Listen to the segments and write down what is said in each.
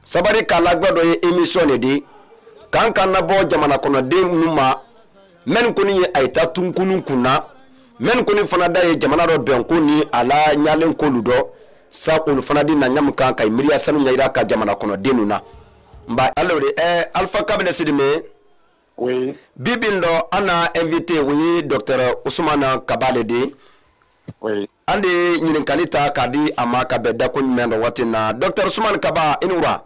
Sabari k'a lagbɛ dɔ ye émission de di k'an ka nabɔ jamana kɔnɔden minnu ma mɛn kɔni ye a ye taa tunkunun kunna mɛn kɔni fana da ye jamana dɔ bɛnko ni a la ɲalen kolu dɔ sa olu fana di na ɲamu kan ka miiriya sanu ɲɛ ka jamana kɔnɔden ninnu na n ba alo de Alpha Kabine Sidime. Oui. Bi bin dɔ an na invité o ye docteur Ousmane Kaba le de. Oui. An de ɲininkali ta k'a di a ma ka bɛn dako jumɛn dɔ waati na. Docteur Ousmane Kaba, i ni wura.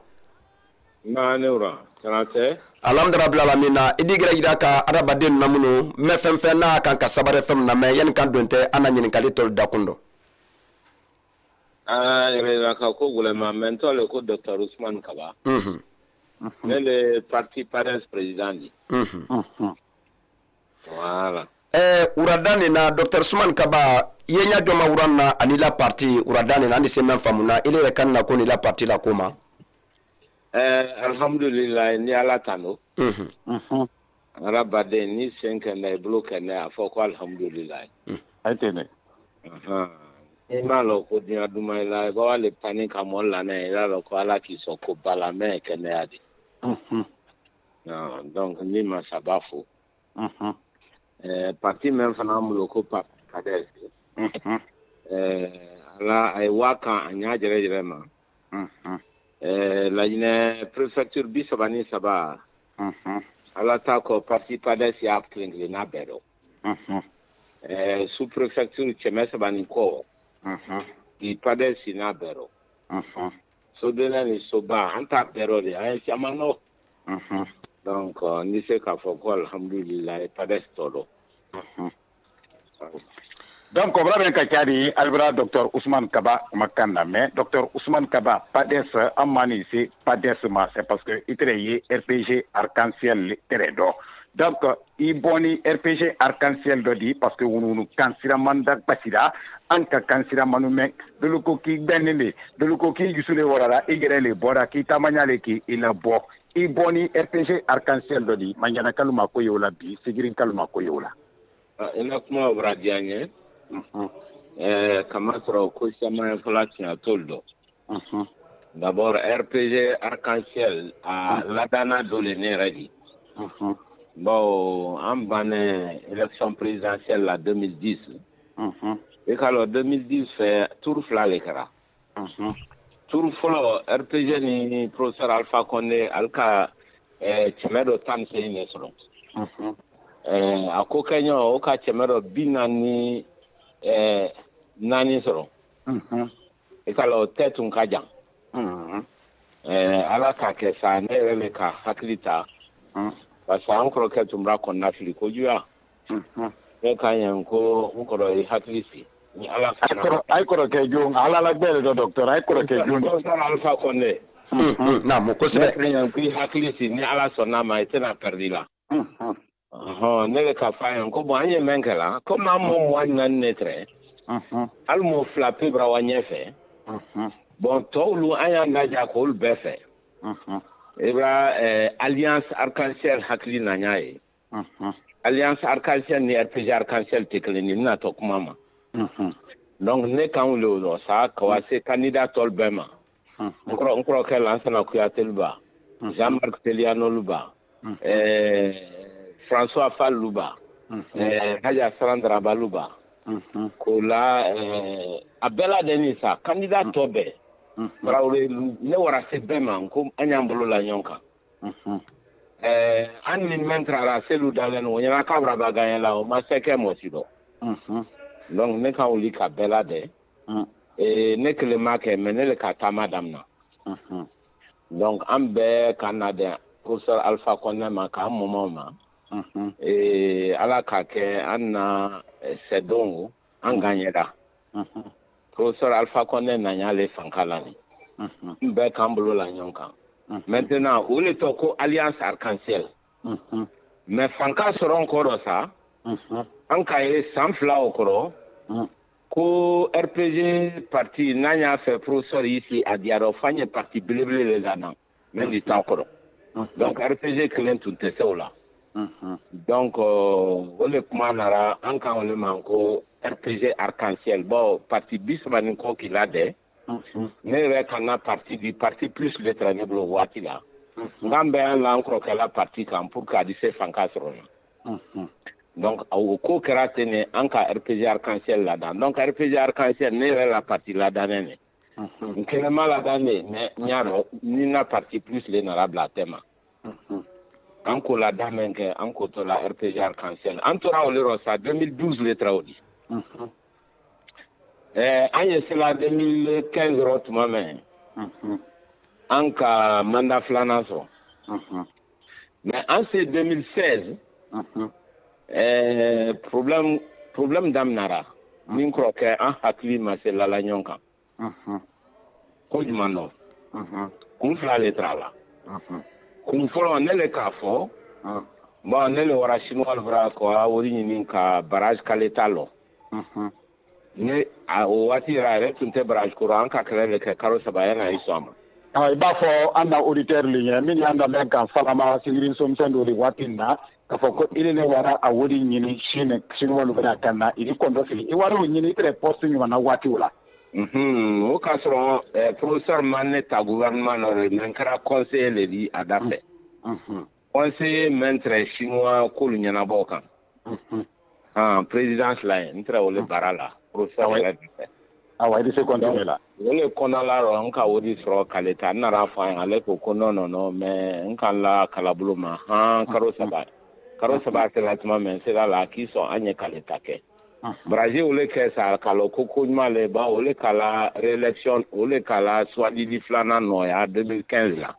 Nba, ne wura. Kana tɛ. Alhamdulillah bila min na i di gɛrɛ yira ka adamaden namunu mɛ fɛn fɛn n'a kan ka sabari fɛn min na mɛ yanni kan don tɛ an na ɲininkali tɔlu dakun dɔ. Aa yɛrɛ ka ko gɛlɛma mɛ n tɔ le ko docteur Ousmane Kaba. Ne le parti PADES président di. Voilà. Wurada nin na docteur Ousmane Kaba i ye ɲɛ jɔ ma wura na ani la parti wurada nin na an de se mɛn faamu na i yɛrɛ kan na ko ni la parti la ko ma. Alhamdulillah ni Ala tanu. Ala baden ni sen kɛnɛ i bolo kɛnɛ a fɔ ko alhamdulillah. Ayi tɛ dɛ. I m'a lɔn ko diɲɛ duman i la i b'a le pani ka mɔ lanɛ i b'a lɔn ko Ala k'i sɔn ko ba la mɛ kɛnɛya de. Donc ni masaba fo. Parti min fana an bolo ko parti PADES. Ala a ye waa kan a ɲa jɛrɛ jɛrɛ ma. Laginɛ préfecture 33. Ala t'a kɔ parti PADES y'a kelen kelenna bɛɛ dɔn. Sous préfecture 300 ni kɔ. Bi PADES n'a bɛɛ dɔn. Sodenna ni soba an t'a bɛɛ dɔn de an ye caman dɔn. Donc n bɛ se k'a fɔ ko alhamdulilayi PADES tɔ dɔn. Donc kɔbra bɛ ka ca di alibra docteur Ousmane Kaba kumakan na mais docteur Ousmane Kaba PADES an ma nin se PADES ma c'est parce que i tɛrɛ ye RPG arc-en-ciel tɛrɛ dɔn. Donc i bɔni RPG arc-en-ciel dɔ di parce que wunwunu kan siraman da gbasira an ka kan siramanu mɛn dolu ko k'i gbɛnnen de dolu ko k'i jusu le wɔrɔra i yɛrɛ le bɔra k'i taamanya le k'i labɔ i bɔni RPG arc-en-ciel dɔ di manjanakalu ma ko ye o la bi sigirinkalu ma ko ye o la. I na kuma bɔra diya n ye. Kamasɔrɔ ko caman ye fɔlɔ tiɲɛ t'olu dɔn. D'abord RPG arc-en-ciel a ladana dɔ le ne yɛrɛ di. Bon an bannen élection présidentielle la 2010. I k'a lɔn 2010 fɛ tour fila le kɛra. Tour fɔlɔ RPG ni professeur Alpha Condé ale ka 118 de sɔrɔ. A ko kɛɲɔ o ka 144 sɔrɔ. I k'a lɔn o tɛ tun ka jan. Ala k'a kɛ sa ne yɛrɛ le ka hakili ta. Parce que an kɔrɔkɛ tun b'a kɔnɔna fili kojuguya. Ne ka ɲɛ ko n kɔrɔ ye hakili sigi. Ni Ala sɔnna. A ye kɔrɔkɛ jɔn Ala la gbɛrɛ dɔ docteur a ye kɔrɔkɛ jɔn. Professeur Alpha Condé. Naamu kosɛbɛ. Ne ka ɲɛ k'i hakili sigi ni Ala sɔnna ma i tɛna pɛrɛdi la. Ne bɛ ka fɔ a ye ko bon an ye mɛn kɛ la komi an mɔ 24 ne tɛrɛ. Hali mɔ fila pe bara wa ɲɛfɛ. Bon tɔw an y'an laja k'olu bɛɛ fɛ. I b'a alliance arc-en-ciel hakili na ɲa ye. Alliance arc-en-ciel ni RPG arc-en-ciel tɛ kelen ye n bɛna tɔ kuma ma. Donc ne kan wuli o dɔ sa ka wa se candidat tɔlu bɛɛ ma. N kɔrɔkɛ Lansana Kuyate ba. Jean-Marc Teliano ba. François Fall ba. Haja Sarandraba ba. K'o la a bɛɛ ladɛnni sa candidat tɔ bɛɛ. Tarawele ne wara se bɛɛ ma ko an y'an bolo la ɲɔgɔn kan. An ni mɛn taara selu dalen o ɲɛna k'a bɔra ba gagné la o ma se kɛ mɔgɔ si dɔn. Donc ne ka wuli ka bɛɛ ladɛn. Ne kelen ma kɛ mais ne le ka taama daminɛ. Donc an bɛɛ ka na dɛn professeur Alpha Condé ma k'an mɔmɔ ma. Ala k'a kɛ an na sɛdon an gagné la. Professeur Alpha Condé nana fanka la ni. N bɛɛ k'an bolo la ɲɔgɔn kan. Maintenant o le tɔ ko alliance arc-en-ciel. Mais fanka sɔrɔ n kɔrɔ sa. An k'a ye san 2 o kɔrɔ. Ko RPG parti n'an y'a fɛ professeur y'i si a diyara f'an ye parti belebele de la na mɛ nin t'an kɔrɔ. Donc RPG kelen tun tɛ se o la. Donc o le kuma nana an kan o le ma ko RPG arc-en-ciel. Bon parti 30 ni kɔ k'i ladɛn. Ne yɛrɛ ka na parti di, parti PLUS le tɛrɛ ne bolo waati la. N k'an bɛ an la an kɔrɔkɛ la parti kan pour que a di se fanka sɔrɔ na. Donc o ko kɛra ten ne, an ka RPG Arc-en-Ciel ladan. Donc RPG Arc-en-Ciel, ne yɛrɛ la parti ladannen ne. N kɛnɛ ma ladan ne, mais n y'a dɔn ni na parti PLUS le nana bila a tɛ ma. An ko ladan min kɛ, an ko to la RPG Arc-en-Ciel. An tora o le rɔ sa, 2012 le tɛrɛ o di. An ye sela 2015 rɔ tuma mɛn, an ka mandat filanan sɔrɔ. Mais an se 2016, problème daminɛra min kɔrɔkɛ, an hakili ma se lala ɲɔgɔn kan. Ko jumɛn dɔ? Kun fila le tara la. Kun fɔlɔ, ne le k'a fɔ, bon, ne le wara chinois fara ka wari ɲini ka barrage Kaléta lɔ. Ne o waati yɛrɛ, a yɛrɛ tun tɛ barrage kɔrɔ, an ka kɛlɛ le kɛ kalo 3 yanni a y'i sɔn a ma. I b'a fɔ an na auditeur le ɲɛ min y'an lamɛn kan falama sigirin somisɛn dɔ de waati in na, k'a fɔ ko ile ne wara a wari ɲini Chine, chinois bɛna ka na i kɔntɔ fili i wari o ɲini i tɛrɛ poste ɲuman na waati o la. O k'a sɔrɔ professeur ma ne ta gouvernement nɔ mais n kɛra conseiller le di a da fɛ. Conseiller min tɛrɛ chinois k'olu ɲɛnabɔ o kan. Présidence la yen, n tɛrɛ o le baara la professeur yɛrɛ de fɛ. Awa, i bɛ se continuer la. O le kɔnɔla rɔ, n ka o de sɔrɔ k'ale ta. N nana fɔ a ye, ale ko ko non, non, non, mais n ka la kalabolo ma han kalo 3. Kalo 3 sera tuma min, n sera la k'i sɔn, an ye k'ale ta kɛ. Barrage o le kɛ sa k'a lɔn ko ko ɲuman le ba o le k'a la réélection, o le k'a la sugandili filanan nɔgɔya 2015 la.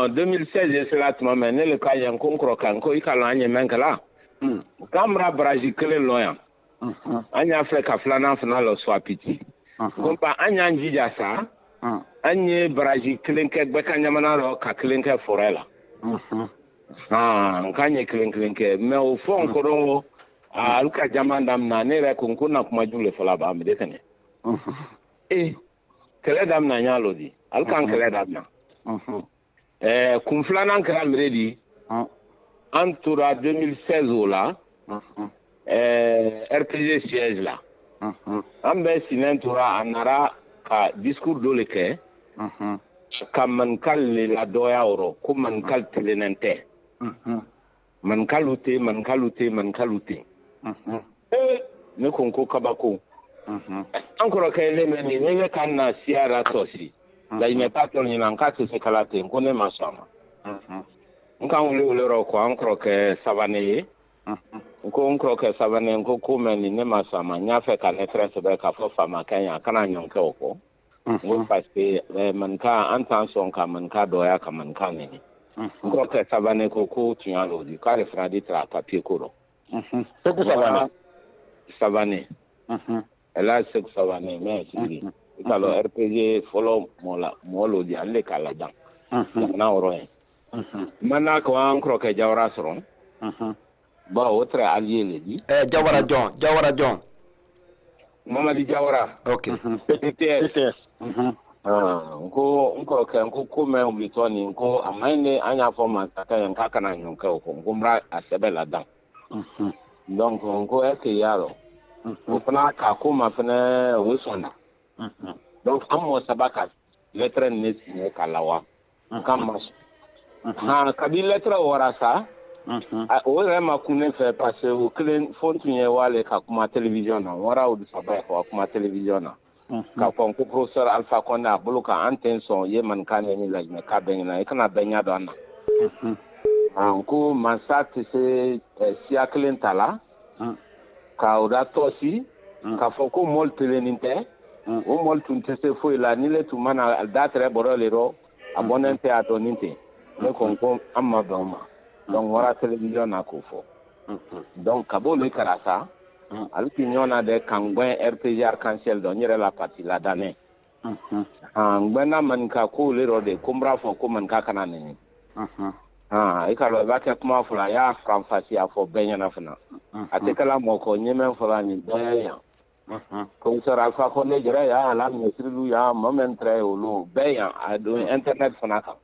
2016 ye sera tuma min, ne le k'a ye ko n kɔrɔkɛ, n ko i ka lɔn an ye mɛn kɛla. K'an bɔra barrage kelen lɔ yan. An y'a fɛ ka filanan fana lɔ Souapiti. Ko ba an y'an jija sa, an ye barrage kelen kɛ Gbɛka ɲamana rɔ, ka kelen kɛ forêt la. N k'an ye kelen kelen kɛ, mais o fɔ n kɔrɔ alu ka jama daminɛ, ne yɛrɛ ko n ko na kuma ju le fɔla ba mi de fɛnɛ. Kɛlɛ daminɛ n y'a lɔ di, alu k'an kɛlɛ daminɛ. Kun filanan kɛra mire di, an tora 2016 o la. RPG siège la. An bɛ sinɛn tora, a nara ka discours dɔ le kɛ ka manikal le ladɔya o rɔ, ko manikal tilennen tɛ. Manikalu tɛ, manikalu tɛ, manikalu tɛ. Ne ko n ko kabako. An kɔrɔkɛ ne mɛn nin, ne bɛ ka na siya la tɔsi. Laɲinɛ t'a tɔ ɲɛna, n k'a tɛ se kala ten, ko ne ma sɔn a ma. N k'an wuli o yɔrɔ ko an kɔrɔkɛ Savané ye. N ko n kɔrɔkɛ Savané, n ko ko mɛn nin, ne ma sɔn a ma, n y'a fɛ ka lettre sɛbɛn k'a fɔ faamakɛ ye a kana ɲɔn kɛ o kɔ. N ko parce que manika an t'an sɔn ka manika dɔgɔya ka manika nɛni. N kɔrɔkɛ Savané ko ko tiɲɛ don di, k'ale fana di tara papier ko rɔ. Seku Savané. Savané. Elhadj Seku Savané mɛ sigi. I k'a lɔn RPG fɔlɔ mɔɔ la mɔɔ l'o di, ale le k'a ladan. Jamana yɔrɔ ye. Maintenant ko an kɔrɔkɛ Jawara sɔrɔ. Bon, o tɛrɛ allié le di. Jawara jɔn, Jawara jɔn? Mamadi Jawara. Ok. PTS. PTS. N ko n kɔrɔkɛ, n ko ko mɛn wulitɔ nin, ko a ma ɲi ne, an y'a fɔ masakɛ ye k'a kana ɲɔn kɛ o kɔ, n ko n b'a a sɛbɛn ladan. Donc n ko est ce que i y'a dɔn? O fana k'a ko ma fɛnɛ, o sɔnna. Donc an mɔgɔ saba ka lettre nin ne signé k'a lawa. K'an ma sɔn. Kabi lettre wara sa, o yɛrɛ ma kun ne fɛ parce que o kelen fo n tun ye wale ka kuma télévision na, n wara o saba ka kuma télévision na. K'a fɔ n ko professeur Alpha Condé a bolo kan an tɛ sɔn ye manika ne ni laɲinɛ k'a bɛɛ ɲɛna, i kana bɛɛ ɲɛ dɔn an na. N ko mansa tɛ se siya kelen ta la ka o da tɔsi k'a fɔ ko mɔli telennin tɛ, o mɔli tun tɛ se foyi la, ni le tun mana da tɛrɛ bɔrɔ le rɔ a bɔnnen tɛ a dɔɔnin ten. Ne ko n ko an ma bɛn o ma. Donc wara télévision na k'o fɔ. Donc ka b'o le kɛra sa, ale tun ɲɔgɔn na dɛ ka n gɛn RPG Arc-en-Ciel dɔ, n yɛrɛ la parti ladannen. N gɛnna manika ko le rɔ de, ko n b'a fɔ ko manika kana nɛni. I k'a dɔn i b'a kɛ kuma fɔlɔ, a y'a faranfasi a fɔ bɛɛ ɲɛna fana. A tɛ kɛla mɔgɔ kɔ, n ye mɛn fɔla nin bɛɛ yan. Professeur Alpha Condé jɛrɛ yan, a la ministre yan, mɔgɔ min tɛrɛ ye olu bɛɛ yan, a don internet fana kan.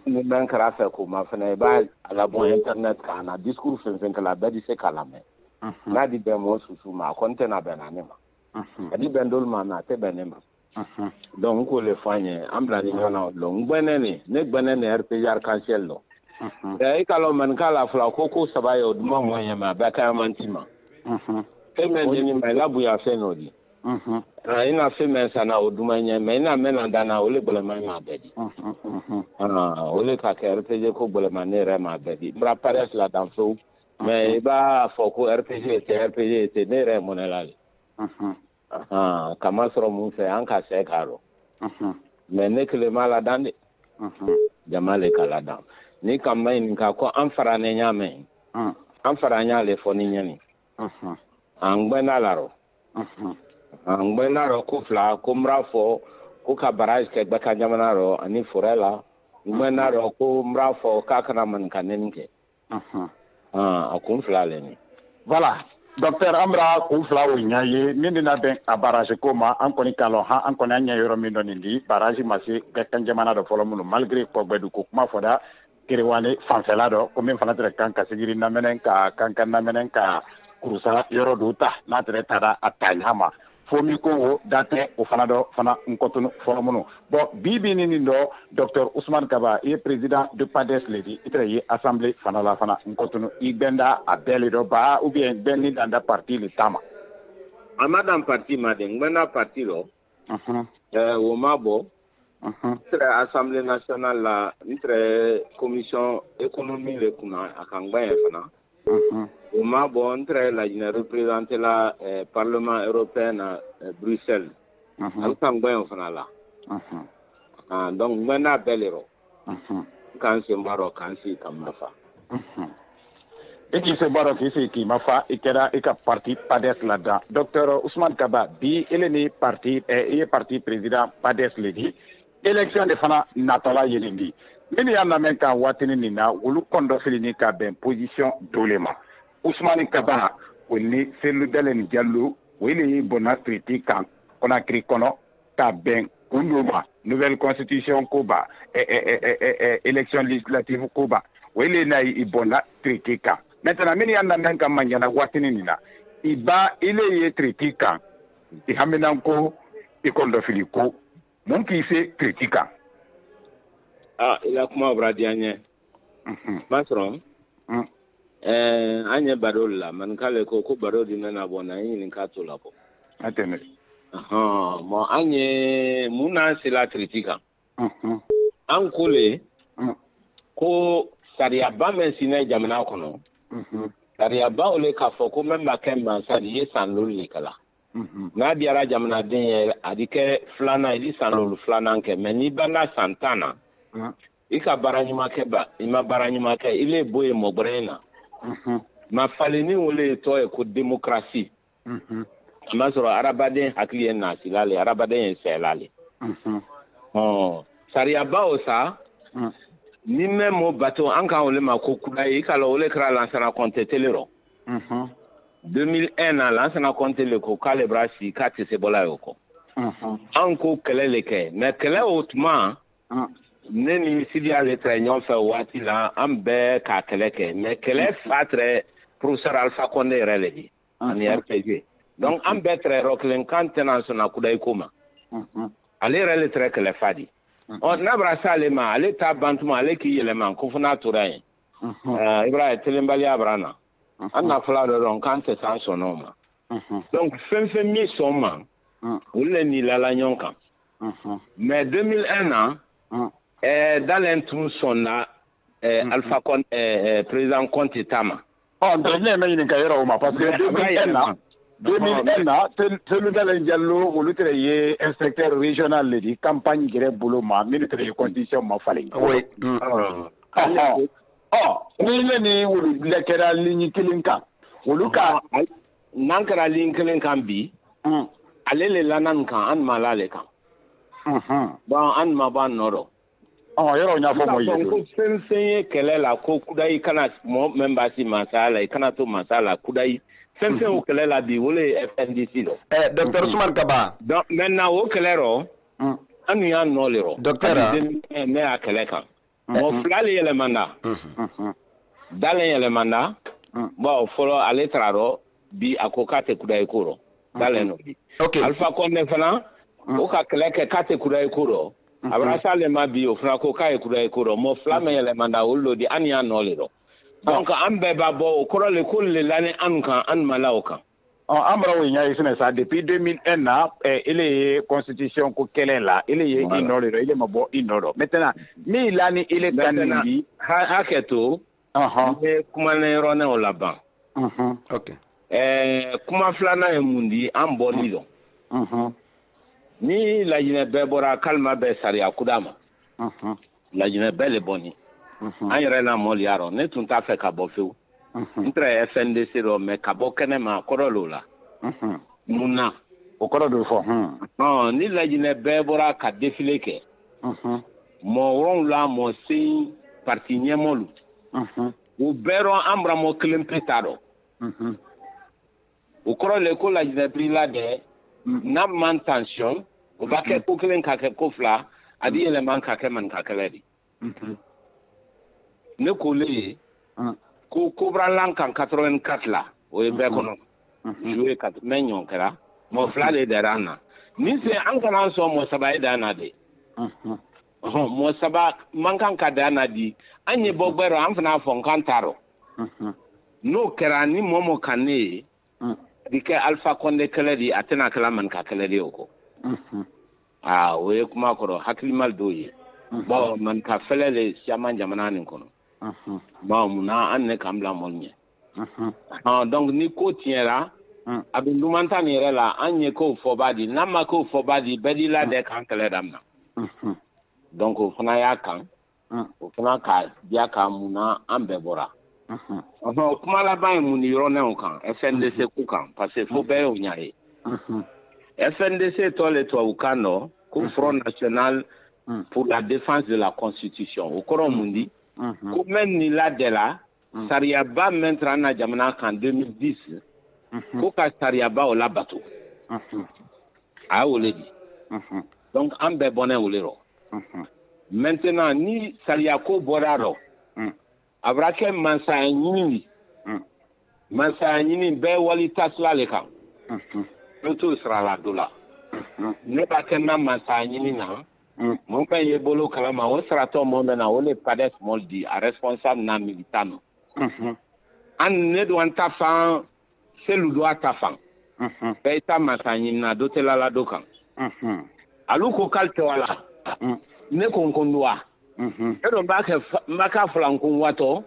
Ni mɛn kɛra fɛ k'o ma fana, i b'a labɔ internet kan, na discours fɛn fɛn kɛla, bɛɛ bɛ se k'a lamɛn. N'a di bɛn mɔgɔ susu ma, a kɔni tɛna bɛn na ne ma. A di bɛn dolu ma mais a tɛ bɛn ne ma. Donc n k'o le fɔ an ye, an bila ni ɲɔgɔn na o lon. N gbɛnɛ ne, ne gbɛnɛ ne RPG arc-en-ciel lɔ. I ka lɔn maninka la fɔlɔ ko saba ye o duman mɔ ɲɛ ma a bɛɛ ka man ti ma. Fɛn mɛn di ma i la bonya fɛn n'o di. I na fɛn mɛn sanna o duman ɲɛ mais i na mɛn na danna o le gbɛlɛma ma bɛɛ di. O le ka kɛ RPG ko gbɛlɛma ne yɛrɛ ma bɛɛ di. N bɔra PADES la dan fewu. Mais i b'a fɔ ko RPG tɛ RPG tɛ ne yɛrɛ ye mɔnɛ la le. Kama sɔrɔ mun fɛ an ka sɛ k'a rɔ. Mais ne kelen ma ladan de. Jama le ka ladan. Ni ka ma ɲininka ko an fara ne ɲa mɛn. An fara ɲa le fɔ ni ɲɛni. An gbɛnna la rɔ. An gbɛnna rɔ ko fila ko n b'a fɔ ko ka barrage kɛ Gbɛka jamana rɔ ani forêt la. N gbɛnna rɔ ko n b'a fɔ k'a kana maninka nɛni kɛ. A kun fila le ni. Voilà. Docteur an bɛna kun fila o ɲɛ ye min bɛna bɛn a barrage ko ma an kɔni k'a lɔn han an kɔni an ɲɛ yɔrɔ min dɔ nin di barrage ma se Gbɛka jamana dɔ fɔlɔ minnu malgré kɔgbɛdu ko kuma fɔra Kerewane fanfɛla dɔ ko min fana tɛrɛ kan ka sigiri namɛnɛ ka kan ka namɛnɛ ka kurusa yɔrɔ dɔ ta n'a tɛrɛ taara a ta ɲa ma fo min ko o da tɛ o fana dɔ fana nkɔtunu fɔlɔ minnu bon bi bi ni nin dɔ docteur Ousmane Kaba i ye président de PADES le di i tɛrɛ ye assemblée fana la fana nkɔtunu i gbɛnda a bɛɛ le dɔ ba ou bien gbɛnni danda parti le ta ma. A ma dan parti ma de n gbɛnda parti rɔ. O ma bɔ. N tɛrɛ assemblée nationale la n tɛrɛ commission économie le kunna a kan gbɛn fana. O ma bɔ n tɛrɛ Laginɛ représenté la parlement européen na Bruxelles. A bɛ kan gbɛn o fana la. Donc n gbɛnna bɛɛ le rɔ. N k'an sen bɔ a rɔ k'an sigi ka ma fa. E k'i sen bɔ a rɔ k'i sigi k'i ma fa i kɛra i ka parti PADES la dan. Docteur Ousmane Kaba bi ele ni parti i ye parti président PADES le di. Élection de fana natɔla yelen di. Minnu y'a lamɛn ka waatinin nin na olu kɔndɔfili ni ka bɛn position dɔ le ma. Ousmane Kaba o ni Cellou Dalein Diallo o le ye bɔnna traité kan Conakry kɔnɔ ka bɛn kun dɔ ma nouvelle constitution ko ba élection législative ko ba o le na i bɔnna traité kan. Maintenant minnu y'a lamɛn ka manjana waatinin nin na i ba ile ye traité kan i haminan ko i kɔndɔfili ko mun k'i se traité kan. I la kuma bɔra diya n ye. Ma sɔrɔ an ye baro la maninka le ko baro di mɛna bɔ na n ɲininka t'o la bɔ. A tɛmɛ. Bon an ye mun n'an sela traité kan. An ko le ko sariyaba min sinna jamana kɔnɔ. Sariyaba o le k'a fɔ ko min ma kɛ mansa di i ye san lolu le kala. N'a diyara jamanaden ye a di kɛ filanan i di san lolu filanan kɛ mais n'i banna san 10 na. I ka baara ɲuman kɛ ba i ma baara ɲuman kɛ i le bɔ yen mɔgɔ wɛrɛ na. Ma falenni o le tɔgɔ ye ko démocratie. A ma sɔrɔ hadamaden hakili ye nasila le hadamaden ye sɛla le. Sariyaba o sa ni mɛn m'o bato an kan o le ma ko kudayi i ka lɔn o le kɛra Lansana Conté tele rɔ. 2001 na Lansana Conté le ko k'ale bɔra si k'a tɛ se bɔla ye o kɔ. An ko kɛlɛ le kɛ mais kɛlɛ o tuma. Ne ni Sidiya le tɛrɛ ɲɔgɔn fɛ o waati la an bɛɛ k'a kɛlɛ kɛ mais kɛlɛ fa tɛrɛ professeur Alpha Condé yɛrɛ le di ani RPG donc an bɛɛ tɛrɛ yɔrɔ kelen k'an tɛna sɔnna kudayi ko ma ale yɛrɛ le tɛrɛ kɛlɛ fa di ɔ n'a bɔra s'ale ma ale t'a ban tuma ale k'i yɛlɛma ko fo n'a tora yen i b'a ye telenbaliya bɔra na an na fɔlɔ dɔ dɔn k'an tɛ s'an sɔnna o ma donc fɛn fɛn min sɔn ma olu le n'i lala ɲɔgɔn kan mais 2001 na Dalein tun sɔnna Alpha Condé président Conté ta ma. Ɔ ne bɛ ɲininka yɔrɔ o ma parce que 2001 na Cellou Dalein Diallo olu tɛrɛ ye inspecteur régional le di campagne yɛrɛ bolo ma minnu tɛrɛ ye constitution ma falen. Oui. Ɔ ni ne ni olu bɛɛ kɛra ligne kelen kan olu ka. N'an kɛra ligne kelen kan bi. Ale le lana nin kan an ma l'ale kan. Bon an ma bɔ an nɔ rɔ. Yɔrɔ ɲɛfɔ mɔgɔ ye. Ko fɛn fɛn ye kɛlɛ la ko kudayi kana mɔgɔ min b'a si masaya la i kana to masaya la kudayi fɛn fɛn o kɛlɛ la bi o le ye FNDC dɔ. Docteur Ousmane Kaba. Donc maintenant o kɛlɛ rɔ an dun y'a nɔ le rɔ. Docteur ne y'a kɛlɛ kan. Mɔgɔ fila le yɛlɛmana. Dalein yɛlɛmana. Bon fɔlɔ ale taara rɔ bi a ko k'a tɛ kudayi ko rɔ. Dalen n'o di. Alpha Condé fana o ka kɛlɛ kɛ k'a tɛ kudayi ko rɔ. A bɔra s'ale ma bi o fana ko k'a ye kudayi ko rɔ. Mɔgɔ fila min yɛlɛmana olu lo di an y'a nɔ le rɔ. Donc an bɛɛ b'a bɔ o kɔrɔ le ko le lani an kan an ma la o kan. An bara o ɲɛ ye fɛnɛ sa depuis 2001 na ele ye constitution ko kɛlɛ la ele ye i nɔ le rɔ ele ma bɔ i nɔ rɔ. Maintenant min lani ele kan nin bi. Hakɛ to. N bɛ kuma ne yɔrɔnin o laban. Ok. Kuma filanan ye mun di an bɔli dɔn. Ni Laginɛ bɛɛ bɔra k'ale bɛ sariya kuda ma. Laginɛ bɛɛ le bɔni. An yɛrɛ na mɔliya rɔ ne tun t'a fɛ ka bɔ fewu. N tɛrɛ FNDC rɔ mais ka bɔ kɛnɛ ma kɔrɔ l'o la. Mun na? O kɔrɔ de fɔ. Ni Laginɛ bɛɛ bɔra ka défilé kɛ. Mɔgɔ 7 mɔgɔ 8 parti ɲɛmɔlu. U bɛɛ rɔ an bara mɔgɔ kelen pe t'a dɔn. O kɔrɔ le ko Laginɛ birila dɛ n'a man tension o b'a kɛ ko kelen ka kɛ ko fila a di yɛlɛma ka kɛ maninka kɛlɛ de. Ne ko le ye ko kobralan kan 84 la o ye bɛɛ kɔnɔ joué ka mɛ ɲɔgɔn kɛra mɔgɔ fila de dara an na nin sen an kana sɔn mɔgɔ saba ye dan na de. Mɔgɔ saba man kan ka dan na di an ye bɔ gbɛrɔ an fana fɔ n kan t'a rɔ. N'o kɛra ni mɔgɔ mɔgɔ kan ne ye bi kɛ Alpha Condé kɛlɛ di a tɛna kɛla maninka kɛlɛ de o kɔ. Aa o ye kuma kɔrɔ hakilima dɔw ye. Bon maninka fɛlɛ le siaman jamana nin kɔnɔ. Bon munna an ne k'an bila mɔli ɲɛ. Donc ni ko tiɲɛra a bɛ duman ta nin yɛrɛ la an ye kow fɔba di n'an ma kow fɔba di bɛɛ d'i ladɛ k'an kɛlɛ daminɛ. Donc o fana y'a kan o fana ka diya ka munna an bɛɛ bɔra. Kuma laban ye mun ni yɔrɔnin kan FNDC ko kan parce que fo bɛɛ y'o ɲa ye. FNDC tɔ le tubabukan dɔ ko Front National pour la défense de la Constitution o kɔrɔ mun di. Ko mɛn ni ladɛ la sariyaba min taara an na jamana kan 2010 ko ka sariyaba o labato. A y'o le di. Donc an bɛɛ bɔnɛ o le rɔ. Maintenant ni sariya ko bɔra rɔ. A bɔra kɛ mansaya ɲini di. Mansaya ɲini bɛɛ wali tasira le kan. Ne t'o sira la do la. Ne b'a kɛ n na mansaya ɲini na. Mun fɛn ye bolo kalama o saratɔ mɔ bɛ na o le PADES mɔli di a responsable n'a militant nɔ. An ne don an ta fan selu don a ta fan. Bɛɛ ta mansaya ɲini na dɔ tɛ lala dɔ kan. Alu ko k'ale tɛ wa la. Ne ko n ko n wa. E dun b'a kɛ n b'a k'a fɔla n ko n watɔ.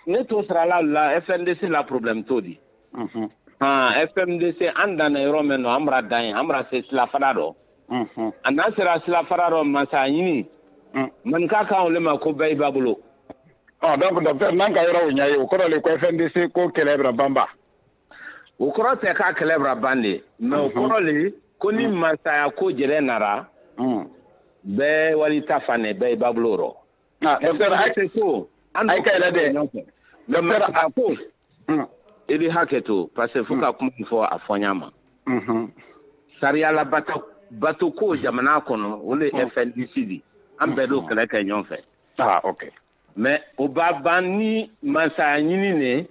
Ne t'o sara la FNDC la problème t'o di. FMDC an danna yɔrɔ min nɔ an bara dan ye an bara se silafara dɔ. A n'an sera silafara dɔ masaya ɲini. Maninka kan olu ma ko bɛɛ i ba bolo. Donc docteur n'an ka yɔrɔ o ɲɛ ye o kɔrɔ le ko FNDC ko kɛlɛ bɛna ban ba. O kɔrɔ tɛ k'a kɛlɛ bɛna ban de mais o kɔrɔ le ko ni masaya ko jɛrɛ nara. Bɛɛ wali ta fan ne bɛɛ i ba bolo rɔ. Docteur ko an ka yɛlɛ dɛ. Docteur a ko i bɛ hakɛ to parce que fo ka kuma fɔ a fɔɲa ma. Sariya la bato ko jamana kɔnɔ o le FNDC di an bɛɛ d'o kɛlɛ kɛ ɲɔgɔn fɛ. Ok. Mais o b'a ban ni masaya ɲini ne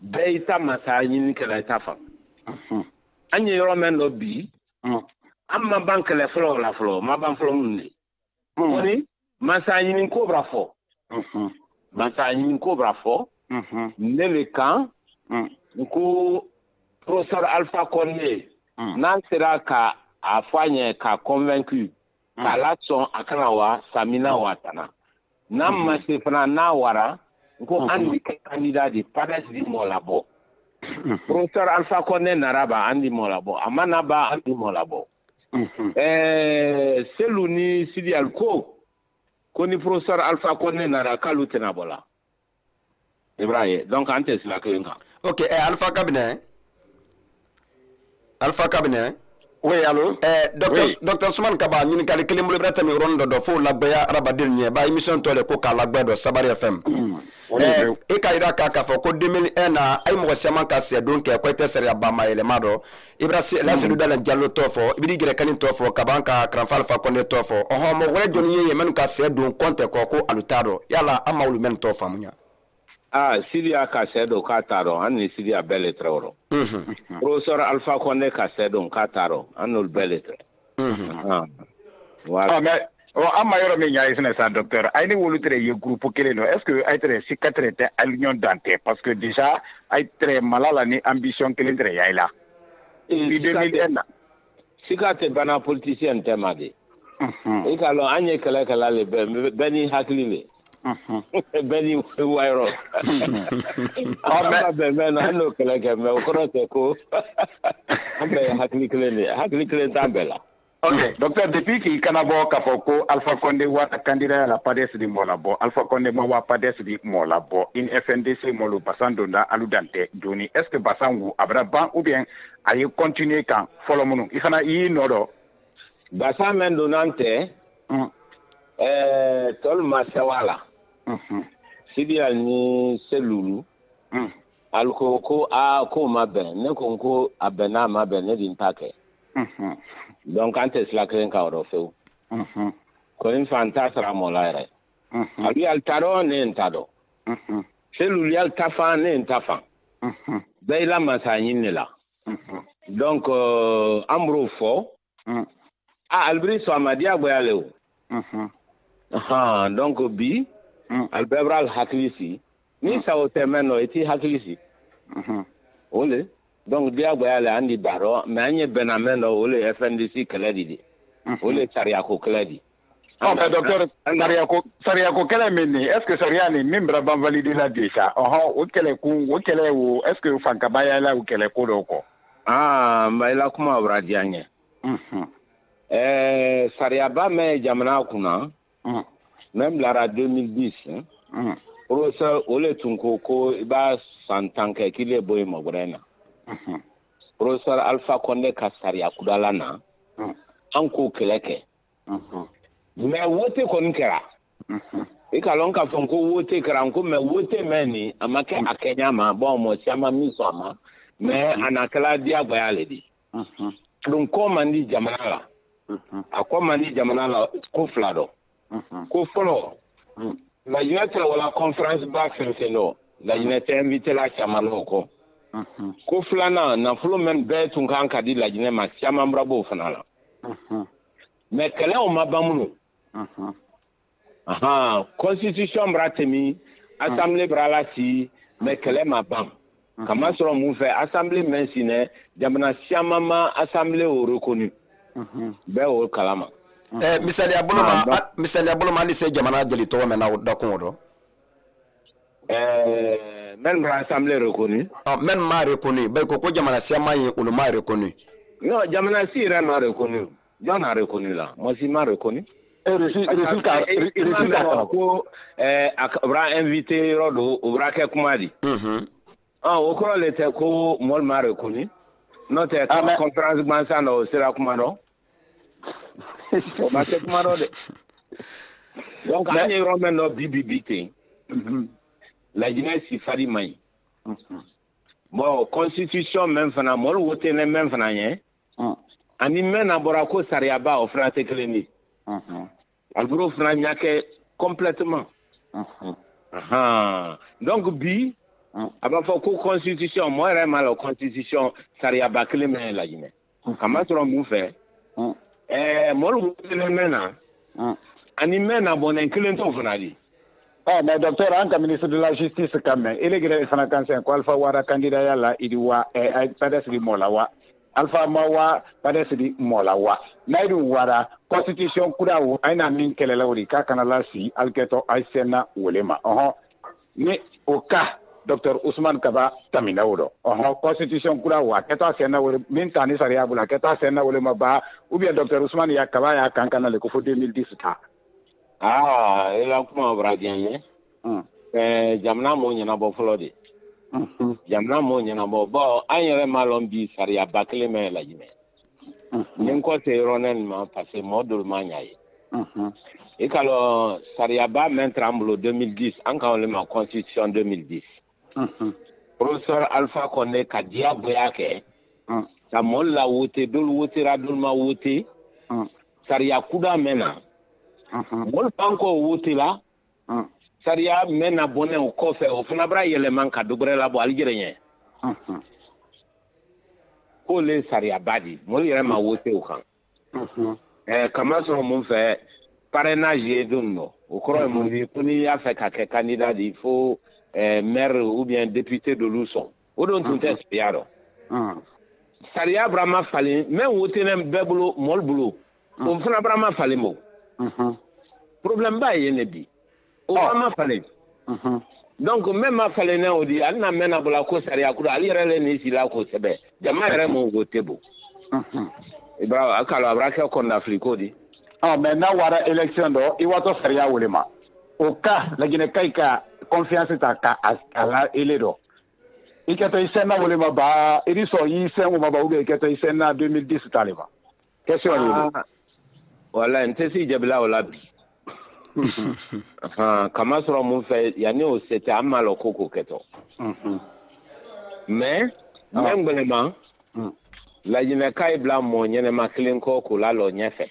bɛɛ i ta masaya ɲini kɛlɛ i ta fan. An ye yɔrɔ min dɔ bi. An ma ban kɛlɛ fɔlɔ la fɔlɔ ma ban fɔlɔ mun de. Kɔni masaya ɲini ko b'a fɔ. Masaya ɲini ko b'a fɔ. Ne le kan n ko professeur Alpha Condé n'an sera ka a fɔ a ɲɛ k'a convaincu k'a lasɔn a kana wa samina wa tana. N'an ma se fana n'a wara n ko an di kɛ candidat di PADES di mɔgɔ labɔ. Professeur Alpha Condé nara ba an di mɔgɔ labɔ a ma na ba an di mɔgɔ labɔ. Selu ni Sidi Aliko ko ni professeur Alpha Condé nara k'alu tɛna bɔ la. I b'a ye donc an tɛ sira kelen kan. Ok Alpha Kabinɛ. Alpha Kabinɛ. Oui, allô. Docteur Souman Kaba ɲininkali kelen bolo bɛ tɛmɛ yɔrɔnin dɔ fo lagbɛya hadamaden ɲɛ ba émission tɔ le ko k'a lagbɛ dɔ Sabari FM. E ka yira k'a fɔ ko 2001 na a ye mɔgɔ caman ka sɛdon kɛ ko i tɛ sariya ba ma yɛlɛma dɔ i bɛna Laseli Dalen Jalo tɔ fɔ i bɛ Gɛrɛkani tɔ fɔ ka ban ka Karanfa Alpha Condé tɔ fɔ ɔhɔn mɔgɔ wɛrɛ jɔnni ye yen minnu ka sɛ don kɔn tɛ kɔ ko alu t'a dɔn yala an ma olu mɛn tɔ faamuya. Ah, Sidiya ka sɛ don k'a t'a dɔn, an ni Sidiya bɛɛ le tɛrɛ o rɔ. Professeur Alpha Condé ka sɛ don k'a t'a dɔn, an n'olu bɛɛ le tɛrɛ. Voilà. Ah, mais an ma yɔrɔ min ɲa ye fɛnɛ sa, docteur, a ye ni wolu tɛrɛ ye groupe kelen dɔ, est ce que a ye tɛrɛ sika tɛrɛ tɛ ali ɲɔgɔn dan tɛ? Parce que déjà a ye tɛrɛ mala la ni ambition kelen tɛrɛ y'a la depuis 2001 na. Sika tɛ bana politicien tɛ ma de. I k'a lɔn, an ye kɛlɛkɛla le, bɛɛ ni hakili le, bɛɛ ni wayɔrɔ. An ma bɛn mɛn na, an n'o kɛlɛ kɛ, mais o kɔrɔ tɛ ko an bɛɛ ye hakili kelen de ye, hakili kelen t'an bɛɛ la. Ok, docteur, depuis k'i kana bɔ k'a fɔ ko Alpha Condé wa candidat la PADES di mɔ la bɔ, Alpha Condé ma wa PADES di mɔ la bɔ, in FNDC mɔlu basan donda alu dan tɛ joni, est ce que basan wu a bɛra ban ou bien a ye continuer kan fɔlɔ minnu i fana i y'i nɔ dɔ? Basan mɛn donna an tɛ, tɔlu ma sɛwa la. Sidiya ni Selulu ali ko ko aa, k'o ma bɛn. Ne ko ko a bɛn n'a ma bɛn, ne di n ta kɛ. Donc an tɛ sila kelen kan o rɔ fewu. Kɔni fa n t'a sara mɔ la yɛrɛ. Ali y'ali ta dɔn, ne ye n ta dɔn. Selulu y'ali ta fan, ne ye n ta fan. Bɛɛ i la masa ɲini de la. Donc an b'o fɔ a alibiri sɔn a ma diyagoya le o. Donc bi ali bɛɛ b'a hakili si ni sago tɛ mɛn nɔ, i t'i hakili si o le. Donc diyagoya le an di da rɔ, mais an ye bɛnna mɛn dɔ, o le FNDC kɛlɛ di, o le sariyako kɛlɛ di. Oh, mais docteur, sariyako kɛlɛ min nin, est ce que sariya nin min bɛra ban valider la déjà, ɔhɔn, o kɛlɛ kun, o kɛlɛ o, est ce que fankaba y'a o kɛlɛ ko dɔw kɔ? Aa, n ba, i la kuma bɔra diya n ye. Sariyaba mɛn jamana kunna mɛn bilara 2010, professeur o le tun ko ko i b'a san 10 kɛ k'i le bɔ yen mɔgɔ wɛrɛ na. Professeur Alpha Condé ka sariya kudala na, an k'o kɛlɛ kɛ, mais wote kɔni kɛra. I ka lɔn k'a fɔ ko wote kɛra, ko mais wote mɛn nin, a ma kɛ a kɛɲa ma. Bon, mɔgɔ caman min sɔn a ma, mais a na kɛla diyagoya le di. Donc kɔ man di jamana la, a kɔ man di jamana la ko fila dɔ. Ko fɔlɔ, Laginɛ tɛ wala conférence ba fɛn fɛn dɔ, Laginɛ tɛ invité la caman n'o kɔ. Ko filanan, nafolo min bɛɛ tun kan ka di Laginɛ ma, caman bɔra b'o fana la. Mais kɛlɛ o ma ban minnu, constitution bɔra tɛmi, assemblée bɔra la si, mais kɛlɛ ma ban. Kamasɔrɔ mun fɛ, assemblée mɛn sinɛ, jamana caman ma assemblée o reconnu, bɛɛ o kalama. Misaliya bolo ma, misaliya bolo ma, hali se jamana jeli tɔgɔ mɛn na o dakun o dɔ? Même bɔra assemblée reconnu. Même ma reconnu, bɛɛ ko ko jamana caman ye olu ma reconnu. Non, jamana si yɛrɛ ma reconnu. Jɔn a reconnu la? Moi si ma reconnu. Russie ka, Russie ka ko a bɔra invité yɔrɔ do, o bɔra kɛ kuma di. O kɔrɔ le tɛ ko mɔli ma reconnu. N'o tɛ, conférence gansan dɔ, o sera kuma dɔ, o ma se kuma dɔ dɛ. Donc an ye yɔrɔ min dɔ bi bi bi ten, Laginɛ sifari man ɲi. Bon, constitution mɛn fana, mɔli wote ne mɛn fana ɲɛ ani mɛn na bɔra ko sariyaba, o fana tɛ kelen ye. Alburo fana ɲa kɛ complètement. Donc bi a b'a fɔ ko constitution, mɔgɔ yɛrɛ m'a lɔn constitution sariyaba kelen min ye Laginɛ. Kamasɔrɔ mun fɛ, mɔli wote ne mɛn na ani mɛn na bɔnɛ kelen t'o fana di. Ah, mais docteur, an ka ministre de la justice kan mɛn ele gɛrɛ fana kan sɛn ko Alpha wara candidat ya la, idi wa PADES di mɔ la wa, Alpha ma wa PADES di mɔ la wa, n'a dun wara constitution kura o, a na min kɛlɛla o de k'a kana la si alikɛtɔ a sɛnna wele ma. Ɔhɔn, ni o ka docteur Ousmane Kaba tamina o dɔ, ɔhɔn, constitution kura o, a kɛtɔ a sɛnna wele min ta ni sariya bolo, a kɛtɔ a sɛnna wele ma ba, ou bien docteur Ousmane ya Kaba y'a kan kana le ko fo 2010 ta? Aa, i la kuma bɔra diya n ye. Jamana m'o ɲɛnabɔ fɔlɔ de, jamana m'o ɲɛnabɔ. Bon, an yɛrɛ m'a lɔn bi sariyaba kelen mɛn Laginɛ. Ni n kɔ se yɔrɔnin nin ma, parce que mɔgɔ dɔw ma ɲa ye. I ka lɔn, sariyaba mɛn tara an bolo 2010, an kan o le ma constitution 2010. Professeur Alpha Condé ka diyagoya kɛ ka mɔlu la wote, dɔlu wotera, dɔlu ma wote. Sariya kuda mɛn na, mɔlu ban kɔ wote la. Sariya mɛn na bɔnɛ o kɔfɛ o fana bara yɛlɛma ka dɔ gbɛrɛ labɔ ali jɛrɛ ɲɛ. K'o le sariyaba di mɔlu yɛrɛ ma wote o kan. Kama sɔrɔ mun fɛ parrainage ye don dɔ o kɔrɔ ye mun ye ko n'i y'a fɛ ka kɛ candidat di fo maire ou bien député dolu sɔn o don tun tɛ sariya dɔ. Sariya bara ma falen mɛ wote bɛɛ bolo mɔlu bolo o fana bara ma falen bo. Problème ba ye ne bi o ma falen. Donc même ma falen ne o di ale na mɛn na bɔla ko sariya kura ale yɛrɛ le ni sila ko sɛbɛ jama yɛrɛ m'o wote bo. Ibra akalo abra kɛ kɔndafili ko di. Mais n'a wara élection dɔ i watɔ sariya wele ma o ka Laginɛ ka i ka confiance ta ka a la ele dɔ i kɛtɔ i sɛnna wele ma ba i ni sɔn i sɛn o ma ba ou bien i kɛtɔ i sɛnna 2010 ta le ma question ye. Wala n tɛ se jabila o la bi. Kama sɔrɔ mun fɛ yanni o se tɛ an m'a lɔn ko k'o kɛtɔ. Mais n bɛ gbɛlɛma Laginɛ ka ye bila mɔɔ ɲɛnɛma kelen kɔ k'o lalɔ ɲɛfɛ.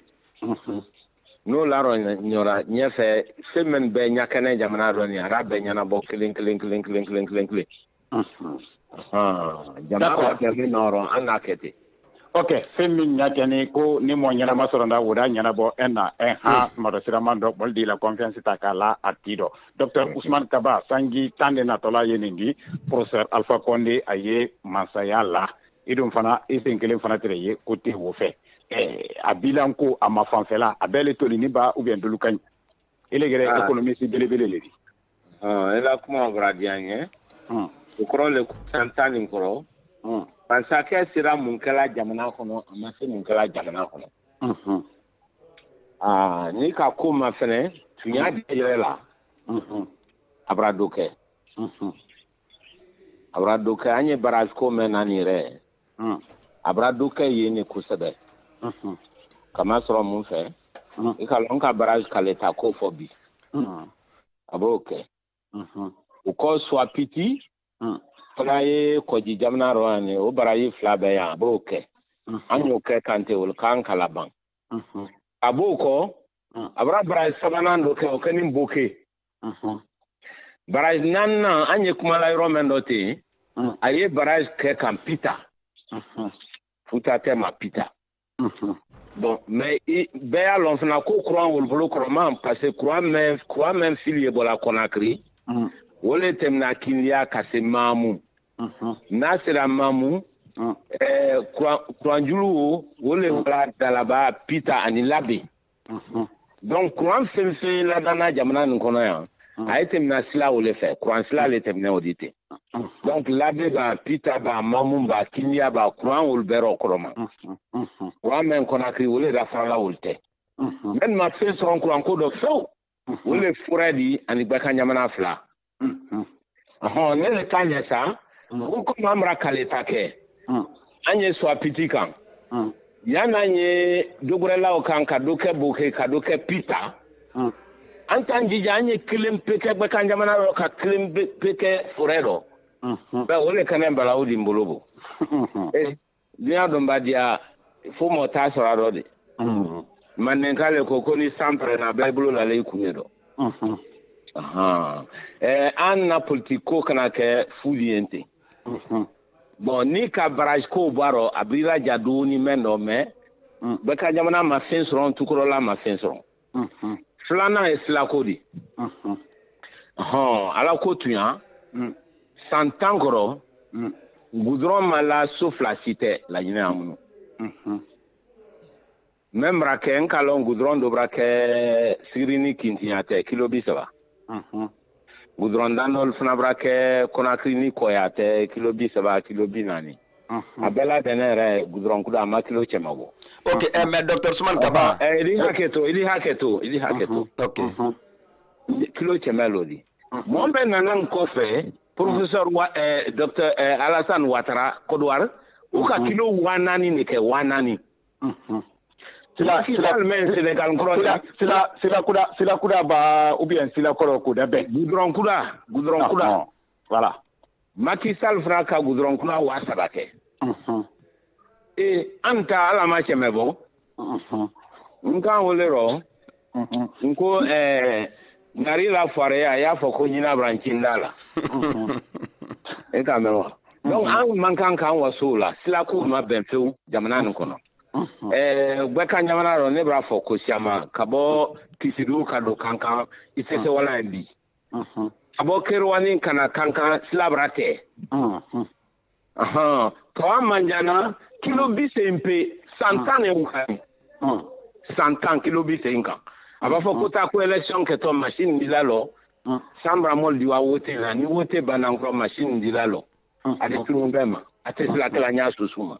N'o larɔ ɲɔra ɲɛfɛ fɛn min bɛ ɲakɛnɛ jamana dɔ nin a b'a bɛɛ ɲɛnabɔ kelen kelen kelen kelen kelen kelen kelen. Jama b'a kɛ min nɔrɔ an n'a kɛ ten. Ok, fɛn min ɲakɛnɛ ko ni mɔɔ ɲɛnama sɔrɔ da o da ɲɛnabɔ un na un ha tuma dɔ siraman dɔ mɔli di la confiance ta k'a la a ti dɔ. Docteur Ousmane Kaba sanji 10 de natɔla ye nin di professeur Alpha Condé a ye masaya la i dun fana i sen kelen fana tɛrɛ ye ko tɛ o fɛ. A bilan ko a ma fanfɛla a bɛɛ le toli ni ba ou bien dolu ka ɲi ele yɛrɛ économiste belebele le di. E la kuma bɔra diya n ye. O kɔrɔ le san 10 nin kɔrɔ. Masakɛ sera mun kɛla jamana kɔnɔ a ma se mun kɛla jamana kɔnɔ. N'i ka ko ma fɛnɛ tunya yɛrɛ la a bɔra dɔ kɛ. A bɔra dɔ kɛ an ye barrage ko mɛn na nin yɛrɛ. A bɔra dɔ kɛ yen ne kosɛbɛ. Kama sɔrɔ mun fɛ i ka lɔn ka barrage k'ale ta ko fɔ bi. A b'o kɛ. O kɔ Souapiti fana ye kɔji jamana rɔ yan o baraji 2 bɛ yan a b'o kɛ. An y'o kɛ Kante o k'an kala ban. A b'o kɔ a bɔra baraji 3nan dɔ kɛ o kɛ ni Boke. Baraji 4nan an ye kumala yɔrɔ min dɔ ten a ye baraji kɛ kan Pita. Futa tɛ ma Pita. Bon, mais bɛɛ y'a lɔn fana ko courant wolo bolo kɔrɔman parce que courant mɛn fili ye bɔra Conakry. O le tɛmɛna Kindiya ka se Mamu. N'a sera Mamu, courant julu o le wala Dalaba, Pita ani Labe. Donc courant fɛn fɛn ladana jamana nin kɔnɔ yan, a ye tɛmɛna sila o le fɛ, courant sila le tɛmɛna o di ten. Donc Labe b'a, Pita b'a, Mamu b'a, Kindiya b'a, courant olu bɛɛ rɔ kɔrɔma. Courant mɛn Conakry o le dafarala olu tɛ. Mɛn ma fɛn sɔrɔ courant ko dɔ fewu, o le forêt di ani Gbɛkan jamana 2. Ne le ta ɲɛ sa, ko komi an bɔra k'ale ta kɛ, an ye Souapiti kan. Yan'an ye dogorɛlaw kan ka dɔ kɛ Boke ka dɔ kɛ Pita. An t'an jija an ye kelen pe kɛ Gbɛkan jamana rɔ ka kelen pe kɛ forêt rɔ. Bɛ o le kɛnɛ balawu di n bolo bo. Diɲɛ dɔn ba diya fo mɔgɔ t'a sɔrɔ a dɔ de. Mandenka le ko ko ni san pɛrɛnna bɛɛ bolo lalen i kun ye dɔ. An na politique ko kana kɛ fu ye ten. Bon ni ka barrage ko bɔ a rɔ a b'i laja dɔɔni mɛn dɔ mais Gbɛkan jamana ma fɛn sɔrɔ tukɔrɔla ma fɛn sɔrɔ. 2nan ye silako de. Ala ko tunya san 10 kɔrɔ goudron ma la so 2 si tɛ Laginɛ yan minnu. Mɛ bara kɛ n ka lɔn goudron dɔ bara kɛ Sigiri ni Kintiya tɛ kilo 30. Goudron dan dɔ fana bara kɛ Conakry ni Kɔya tɛ kilo 30 kilo 40. A bɛɛ ladɛnɛ yɛrɛ goudron kuda a ma kilo 100 bɔ. Ok, mais docteur Ousmane Kaba. I hakɛ to, i hakɛ to, i hakɛ to. Ok. Kilo 100 l'o di. Mɔgɔ bɛɛ nana n kɔfɛ professeur docteur Alassane Ouattara Côte d'Ivoire u ka kilo 4000 de kɛ 4000. Sila kuda ba ou bien sila kɔrɔ kuda bɛɛ. Goudron kuda, goudron kuda. Voilà. Macky Sall fana ka goudron kuda 3000 kɛ. An ta ala ma 100 bɔ. N kan wele rɔ. N ko Nari la foire a y'a fɔ ko ɲina brancinda la. E ka mɛn wa? Donc an man kan k'an waso la, sila ko ma bɛn fewu jamana nin kɔnɔ. Gbɛkan jamana rɔ, ne b'a fɔ ko siama ka bɔ Kisidu ka don Kankan, i tɛ se wala yen bi. Ka bɔ Kerouani ka na Kankan, sila bara tɛ. Kawa Mandiana kilo 80 pe 110 de y'u kan. 110 kilo 80 kan. A b'a fɔ ko taa ko élection kɛtɔ machine dila lɔ. San bara mɔli di wa wote la, ni wote banna nkɔrɔ machine dila lɔ. A tɛ tunu bɛɛ ma, a tɛ sila kɛla ɲa susu ma.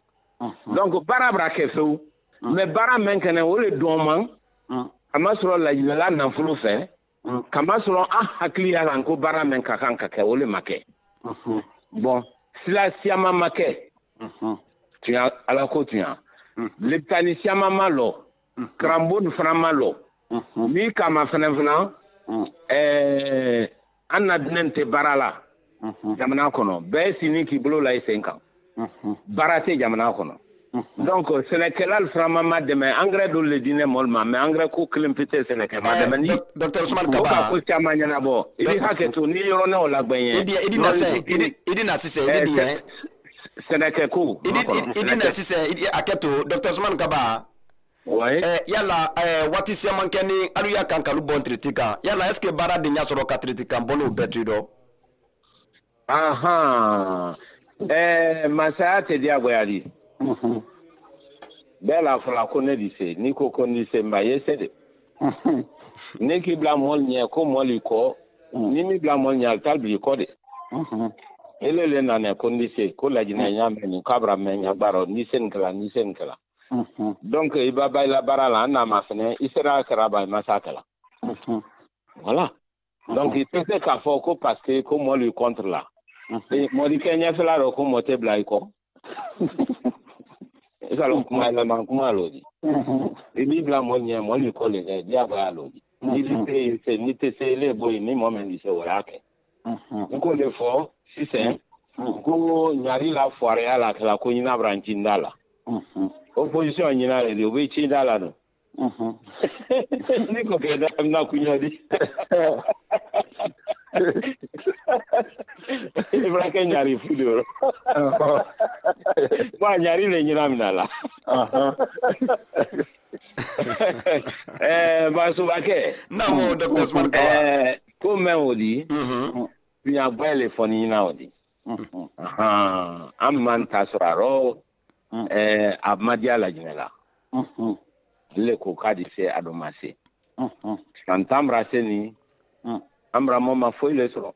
Donc baara bara kɛ fewu. Mais baara mɛn kɛnɛ o le dɔn man. A ma sɔrɔ lajinɛla nafolo fɛ. Kama sɔrɔ an hakili y'a la ko baara mɛn ka kan ka kɛ, o le ma kɛ. Bon, sila siama ma kɛ. Tunya ala ko tunya. Lepitani siama ma lɔ. Karambo fana ma lɔ. Ni kama fana fana, an na dinɛ tɛ baara la. Jamana kɔnɔ bɛɛ sini k'i bolo la i sen kan. Baara tɛ jamana kɔnɔ. Donc sɛnɛkɛla fana ma dɛmɛ, engrais dɔ le di ne mɔli ma, mais engrais ko kelen pe tɛ sɛnɛkɛ ma dɛmɛ ni. Docteur Ousmane Kaba. O ka ko caman ɲɛnabɔ. I b'i hakɛ to ni yɔrɔ ne o lagbɛn ye. I di na sisan, i di na sisan, i di diɲɛ. Sɛnɛkɛ ko. I di na sisan, i di hakɛ to Docteur Ousmane Kaba. Oui. Yala waati siaman kɛ ni alu y'a kan kalu bɔn tiriti kan, yala est ce que baara de ɲɛ sɔrɔ ka tiriti kan bɔ n'o bɛɛ to i dɔ? Ahan. Masaya tɛ diyagoya di. Bɛɛ la fɔla ko ne di se, n'i ko ko n di se, n ba ye se de. Ne k'i bila mɔli ɲɛ ko mɔli kɔ, ni min bila mɔli ɲɛ a bɛ taa bila i kɔ de. Ele le nana ko n di se, ko lajinɛ ɲa mɛn nin k'a bara mɛn ɲa baara n di se nin kɛla, n di se nin kɛla. Donc i ba ba i la baara la, an n'a ma fɛnɛ, i sera a kɛra ba i ma s'a kɛla. Voilà. Donc i tɛ se k'a fɔ ko parce que ko mɔli contre la. Mɔli kɛ ɲɛfɛla rɔ ko mɔ tɛ bila i kɔ. I ka lɔn kuma yɛlɛma kuma l'o di. I b'i bila mɔli ɲɛ, mɔli kɔ le dɛ, diyagoya l'o di. N'i bɛ se i se, n'i tɛ se ile bɔ yen, ni mɔgɔ min bɛ se o y'a kɛ. N k'o de fɔ sisan, ko ɲari la foireya la kɛla ko ɲina bara ncinda la. Opposition ɲina le di, o bɛ cinda la don. Ni ko kɛ da bɛna kuɲa di. I bɔra kɛ ɲari fu de yɔrɔ. Bon, ɲari le ɲina minɛ la. Basobakɛ. Naamu, Docteur Ousmane Kaba. Ko mɛn o di. Tuɲa bɛɛ le fɔ ni ɲina o di. An man ta sɔrɔ a rɔ, a ma diya lajinɛ la. Ale ko k'a di se, a dɔ ma se. San 10 bara se nin, an bara mɔ ma foyi le sɔrɔ.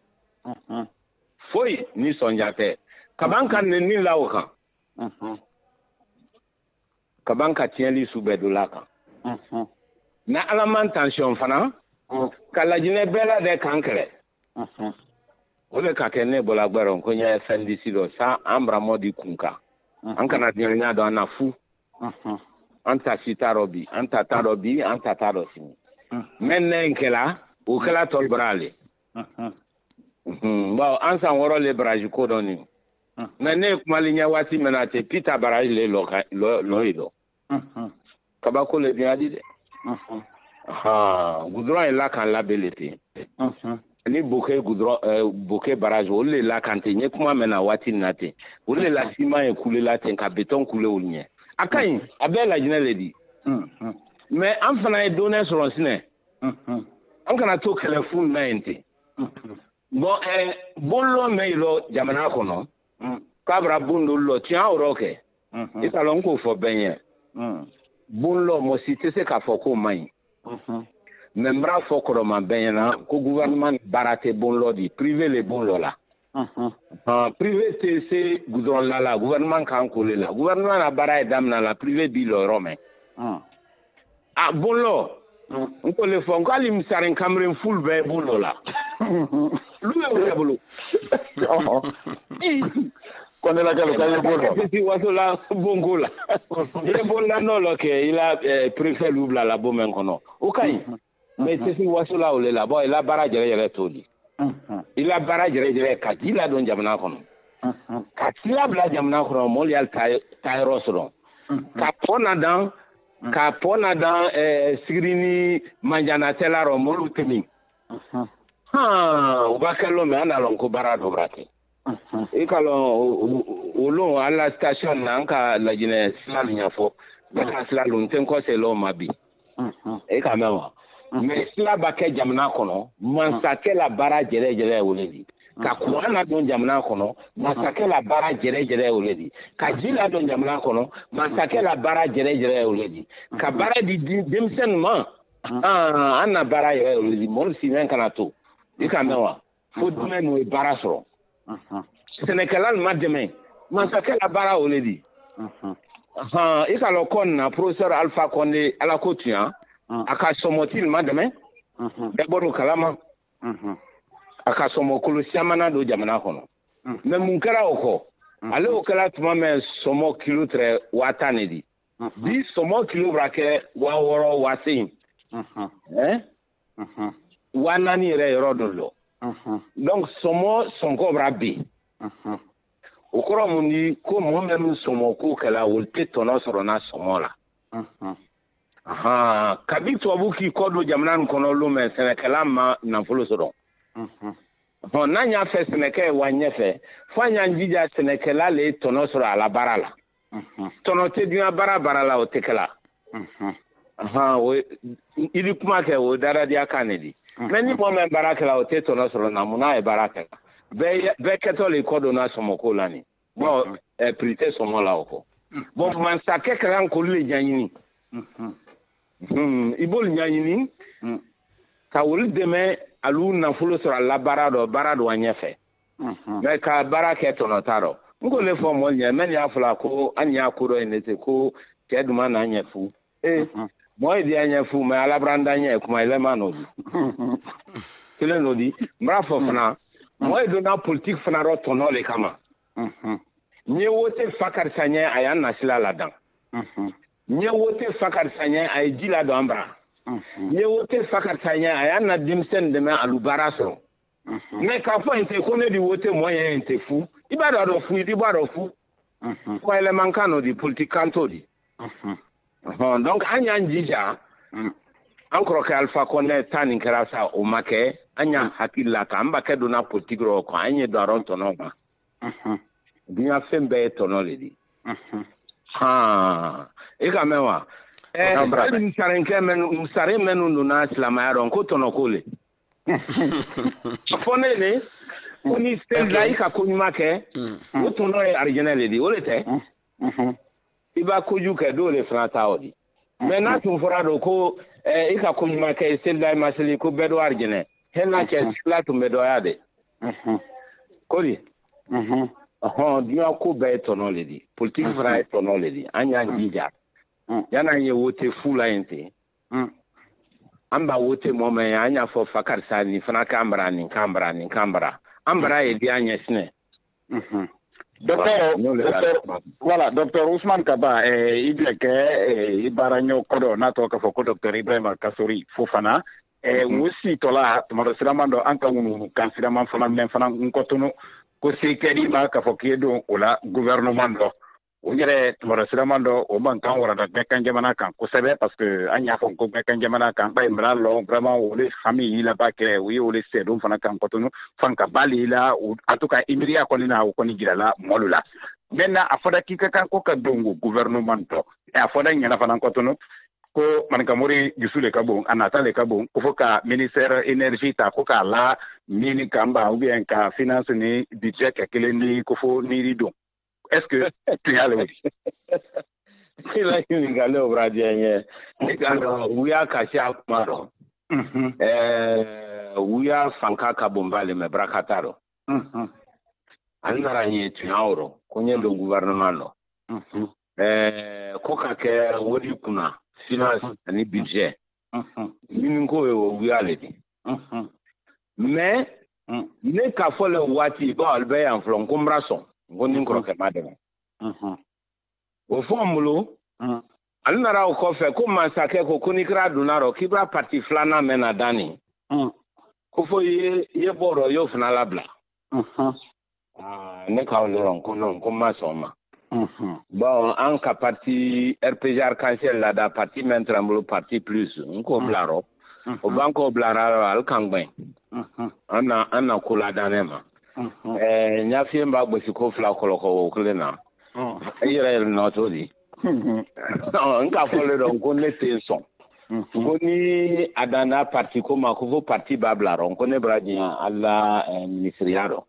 Foyi ni sɔnja tɛ. Kaban ka nɛni la o kan. Kaban ka tiɲɛli su bɛɛ don la kan. Na ala man tension fana, ka lajinɛ bɛɛ la dɛ k'an kɛlɛ. O de ka kɛ ne bɔla gbɛrɛ ko n ye FNDC dɔ sa, an bara mɔ di kun kan. An kana diɲɛ dɔn an na fu. An ta si t'a rɔ bi, an ta t'a rɔ bi, an ta t'a rɔ sini. Mɛ ne in kɛla, o kɛla tɔli bara ale. Bon, an san 6 le baraji ko dɔ nin. Mais ne ye kumali ɲɛ waati min na ten, Pita baraji le lɔ yen dɔ. Kabako le diɲɛ di dɛ. Goudron ye lakan labɛn le ten. Ni Boké goudron, Boké barrage, olu le lakan ten. N ye kuma mɛn na waati min na ten, olu le la ciment ye coulé la ten ka béton coulé olu ɲɛ. A ka ɲi, a bɛɛ lajinɛ le di. Mais an fana ye donɛ sɔrɔ sinɛ. An kana to kɛlɛ fu na yen ten. Bon, bonlɔ mɛn yɛlɔ jamana kɔnɔ, k'a bara bon dɔ lɔ, tiɲɛ o yɔrɔ kɛ. I t'a lɔn n k'o fɔ bɛɛ ɲɛ. Bonlɔ mɔgɔ si tɛ se k'a fɔ k'o man ɲi. Mais n b'a fɔ kɔrɔma bɛɛ ɲɛna ko gouvernement baara tɛ bonlɔ di, privé le bonlɔ la. Privé tɛ se goudron la la, gouvernement kan k'o le la. Gouvernement na baara ye daminɛ la, privé b'i lɔ yɔrɔ mɛn. A bonlɔ, n ko le fɔ, n ko hali misaren kamalen fulu bɛɛ bonlɔ la. Olu ye o yɛrɛ bolo. Kɔnɛla kalo k'a ye bonlɔ. Tɛ waso la bonko la. I ye bonla nɔ lɔ kɛ, i la préfet l'u bila la bon mɛn kɔnɔ. O ka ɲi. Mais tɛ se waso la o le la. Bon, i la baara jɛrɛ jɛrɛ t'o di. I la baara jɛrɛ jɛrɛ ka ji ladon jamana kɔnɔ. Ka sira bila jamana kɔnɔ, mɔli y'ale ta yɔrɔ sɔrɔ. Ka pɔn na dan, ka pɔn na dan, Sigiri ni Mandiana tɛla rɔ, mɔliw tɛ min. Han, u b'a kɛ lon min, an n'a lɔn ko baara dɔ b'a kɛ. I ka lɔn o lon, an la station na, an ka Lajinɛ sila ɲɛfɔ. Bɛɛ ka sila lon, n tɛ n kɔ se o ma bi. E ka mɛn wa? Mais sila b'a kɛ jamana kɔnɔ, mansakɛ la baara jɛrɛ jɛrɛ ye o le di. Ka kuran ladon jamana kɔnɔ, masakɛ la baara jɛrɛ jɛrɛ ye o le di. Ka ji ladon jamana kɔnɔ, masakɛ la baara jɛrɛ jɛrɛ ye o le di. Ka baara di denmisɛnnin ma, an na baara yɛrɛ ye o le di. Mɔgɔ si kana to. I ka mɛn wa? Fo denmisɛnninw ye baara sɔrɔ. Sɛnɛkɛla ma dɛmɛ, masakɛ la baara o le di. I ka lɔn kɔ na professeur Alpha Condé, ala ko tuɲa, a ka sɔmɔti ma dɛmɛ, bɛɛ bɔr'o kalama. A ka sɔmɔkolo siamana don jamana kɔnɔ. Mais mun kɛra o kɔ? Ale o kɛra tuma min, sɔmɔ kilo tɛrɛ 10 000 de di. Bi sɔmɔ kilo b'a kɛ 6000, 8.000, 4000 yɛrɛ yɔrɔ dɔ lɔ. Donc sɔmɔ sɔnkɔ b'a bin. O kɔrɔ mun di? Ko mɔgɔ minnu sɔmɔ ko kɛla, olu tɛ tɔnɔ sɔrɔ n'a sɔmɔ la. Kabi tubabu k'i kɔ don jamana nin kɔnɔ lon mɛn, sɛnɛkɛla ma nafolo sɔrɔ. N'an y'a fɛ sɛnɛkɛ ye wa ɲɛfɛ, fo an y'an jija sɛnɛkɛla le ye tɔnɔ sɔrɔ a la baara la. Tɔnɔ tɛ dunya baara baara la, o tɛ kɛla. O i bi kuma kɛ, o daradiya kan de di. Mais ni mɔgɔ min baara kɛla, o tɛ tɔnɔ sɔrɔ na, mun n'a ye baara kɛla? Bɛɛ kɛtɔ le kɔ donna sɔmɔko la nin. Bon, prix tɛ sɔmɔ la o kɔ. Bon, mansakɛ ka kan k'olu le ɲɛɲini. I b'olu ɲɛɲini ka olu dɛmɛ, alu nafolo sɔrɔ a la baara dɔ, baara dɔ a ɲɛfɛ. Mais ka baara kɛ, tɔnɔ t'a rɔ. N ko ne fɔ mɔgɔ ɲɛ mɛ, y'a fɔla ko an y'a ko dɔ ye ne ten ko cɛ duman n'a ɲɛ fu. Ee, mɔgɔ ye diya ɲɛ fu, mais ala b'an ɲɛ kuma yɛlɛma n'o di kelen n'o di. N b'a fɔ fana, mɔgɔ ye donna politique fana rɔ tɔnɔ le kama. N ye wote fa karisa ɲɛ, a y'an nasila ladan. N ye wote fa karisa ɲɛ, a ye ji ladon an bara. N ye wote fa karisa ɲɛ, a y'an na denmisɛnnin dɛmɛ alu baara sɔrɔ. Mais k'a fɔ yen ten ko ne di wote mɔgɔ ye yen tɛ fu, i b'a dɔn a dɔn fu, i b'a dɔn fu. Kuma yɛlɛman kan n'o di, politique kan t'o di. Donc an y'an jija, an kɔrɔkɛ Alpha Condé ta nin kɛra sa, o ma kɛ. An y'an hakili la k'an ba kɛ donna politique rɔ kɔ, an ye don a rɔ tɔnɔ ma. Diɲɛ fɛn bɛɛ ye tɔnɔ le di. I ka mɛn wa? Hali misarenkɛ minnu, misare minnu donna silamɛya rɔ, ko tɔnɔ ko le. A fɔ ne ne ko ni selila, i ka ko ɲuman kɛ, o tɔnɔ ye arijinɛ le di, o le tɛ. I b'a kojugu kɛ, dɔw le fana ta o di. Mais n'a tun fɔra don ko i ka ko ɲuman kɛ, i selila, i ma seli, ko bɛɛ don arijinɛ, hali n'a cɛ sila tun bɛ dɔgɔya de. Ko di ɔhɔn, diɲɛ ko bɛɛ ye tɔnɔ le di, politique fana ye tɔnɔ le di. An y'an jija yan'an ye wote fu la yen ten, an b'a wote mɔgɔ min ye, an y'a fɔ fa karisa nin fana k'an bara, nin k'an bara, nin k'an bara, an bara ye di an ɲɛ sinɛ. Docteur, docteur, voilà, docteur Ousmane Kaba, i bɛ kɛ i baara ɲɔ kɔdɔ n'a tɔgɔ k'a fɔ ko docteur Ibrahima Kasori Fofana. O sitɔla tuma dɔ siraman dɔ, an ka ŋunuŋunu kan siraman fana mɛn fana n kɔtɔnɔ ko se kɛr'i ma k'a fɔ k'i ye don o la gouvernement dɔ. O yɛrɛ tuma dɔ siraman dɔ, o man kan warada bɛɛ kan jamana kan kosɛbɛ, parce que an y'a fɔ ko bɛɛ kan jamana kan ba mara lɔ, vraiment o le hami y'i la ba kɛ, o ye o le sɛdon fana kan kɔtɔnɔ fanka ba le la. En tout cas, i miiriya kɔni na, o kɔni jirala mɔlu la. Maintenant, a fɔra k'i ka kan ko ka don o gouvernement dɔ. A fɔra ɲɛna fana kɔtɔnɔ ko maninkamori dusu le ka bon, a nata le ka bon, ko fo ka ministère énergie ta ko k'a la mini kan ba, ou bien ka finance ni budget kɛ kelen ni ko fo niiri don. Est ce que tun y'ale o di? I la ɲininkali o bɔra diya n ye. Ne ka dɔn wuya ka se a kuma dɔn. Wuya fanka ka bon b'ale mɛ baraka t'a dɔn. Ale nana n ye tuɲa o rɔ ko n ye don gouvernement dɔ. Ko ka kɛ wari kunna, finance ani budget. Ɲiniko ye o wuya le di. Mais ne k'a fɔ le waati, bon, ale bɛ yan fɔlɔ, n ko n bara sɔn, n ko ni n kɔrɔkɛ ma dɛmɛ. O fɔ n bolo, ale nana o kɔfɛ ko masakɛ ko ko n'i kɛra donna rɔ k'i b'a parti filanan mɛn na dan nin, ko fo i ye bɔ rɔ, i y'o fana labila. Ne k'aw dɔrɔn ko non, ko n ma sɔn o ma. Bon, an ka parti RPG Arc-en-Ciel lada, parti mɛn tɛrɛ n bolo, parti plus, n k'o bila rɔ. O banko bilara al kan gbɛn. An na ko ladanɛ ma. N y'a fiyɛ b'a gosi ko fila kɔlɔkɔ o kelen na. I yɛrɛ nɔ t'o di. N k'a fɔ le dɔn ko ne tɛ sɔn. Ko ni a danna parti ko ma ko fo parti b'a bila rɔ ko ne bɔra diɲɛ ala minisiriya dɔ.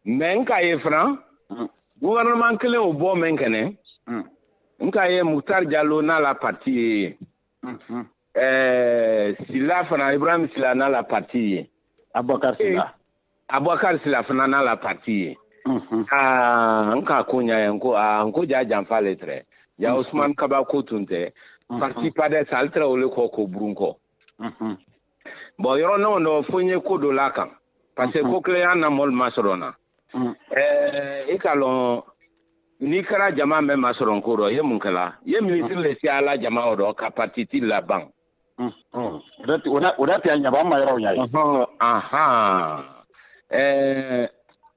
Mais n k'a ye fana gouvernement kelen o bɔ min kɛnɛ. N k'a ye Muktar Jalo n'a la parti ye. Sila fana Ibrahim Sila n'a la parti ye. Abubakar Sila. Abubakar Sila fana n'a la parti ye. N k'a ko ɲa ye n ko ja janfa le tɛrɛ. Ja Ousmane Kaba ko tun tɛ. Parti PADES ale tɛrɛ o le kɔ k'o burun kɔ. Bon yɔrɔ n'o dɔ fo n ye ko dɔ la kan. Parce que ko kelen y'an na mɔli ma sɔrɔ na. I k'a lɔn n'i kɛra jama mɛn ma sɔrɔ ko dɔ i ye mun kɛla i ye minisiri le si ala jama o dɔ ka parti ti laban. O da tɛ ɲaba an ma yɔrɔw ɲa ye.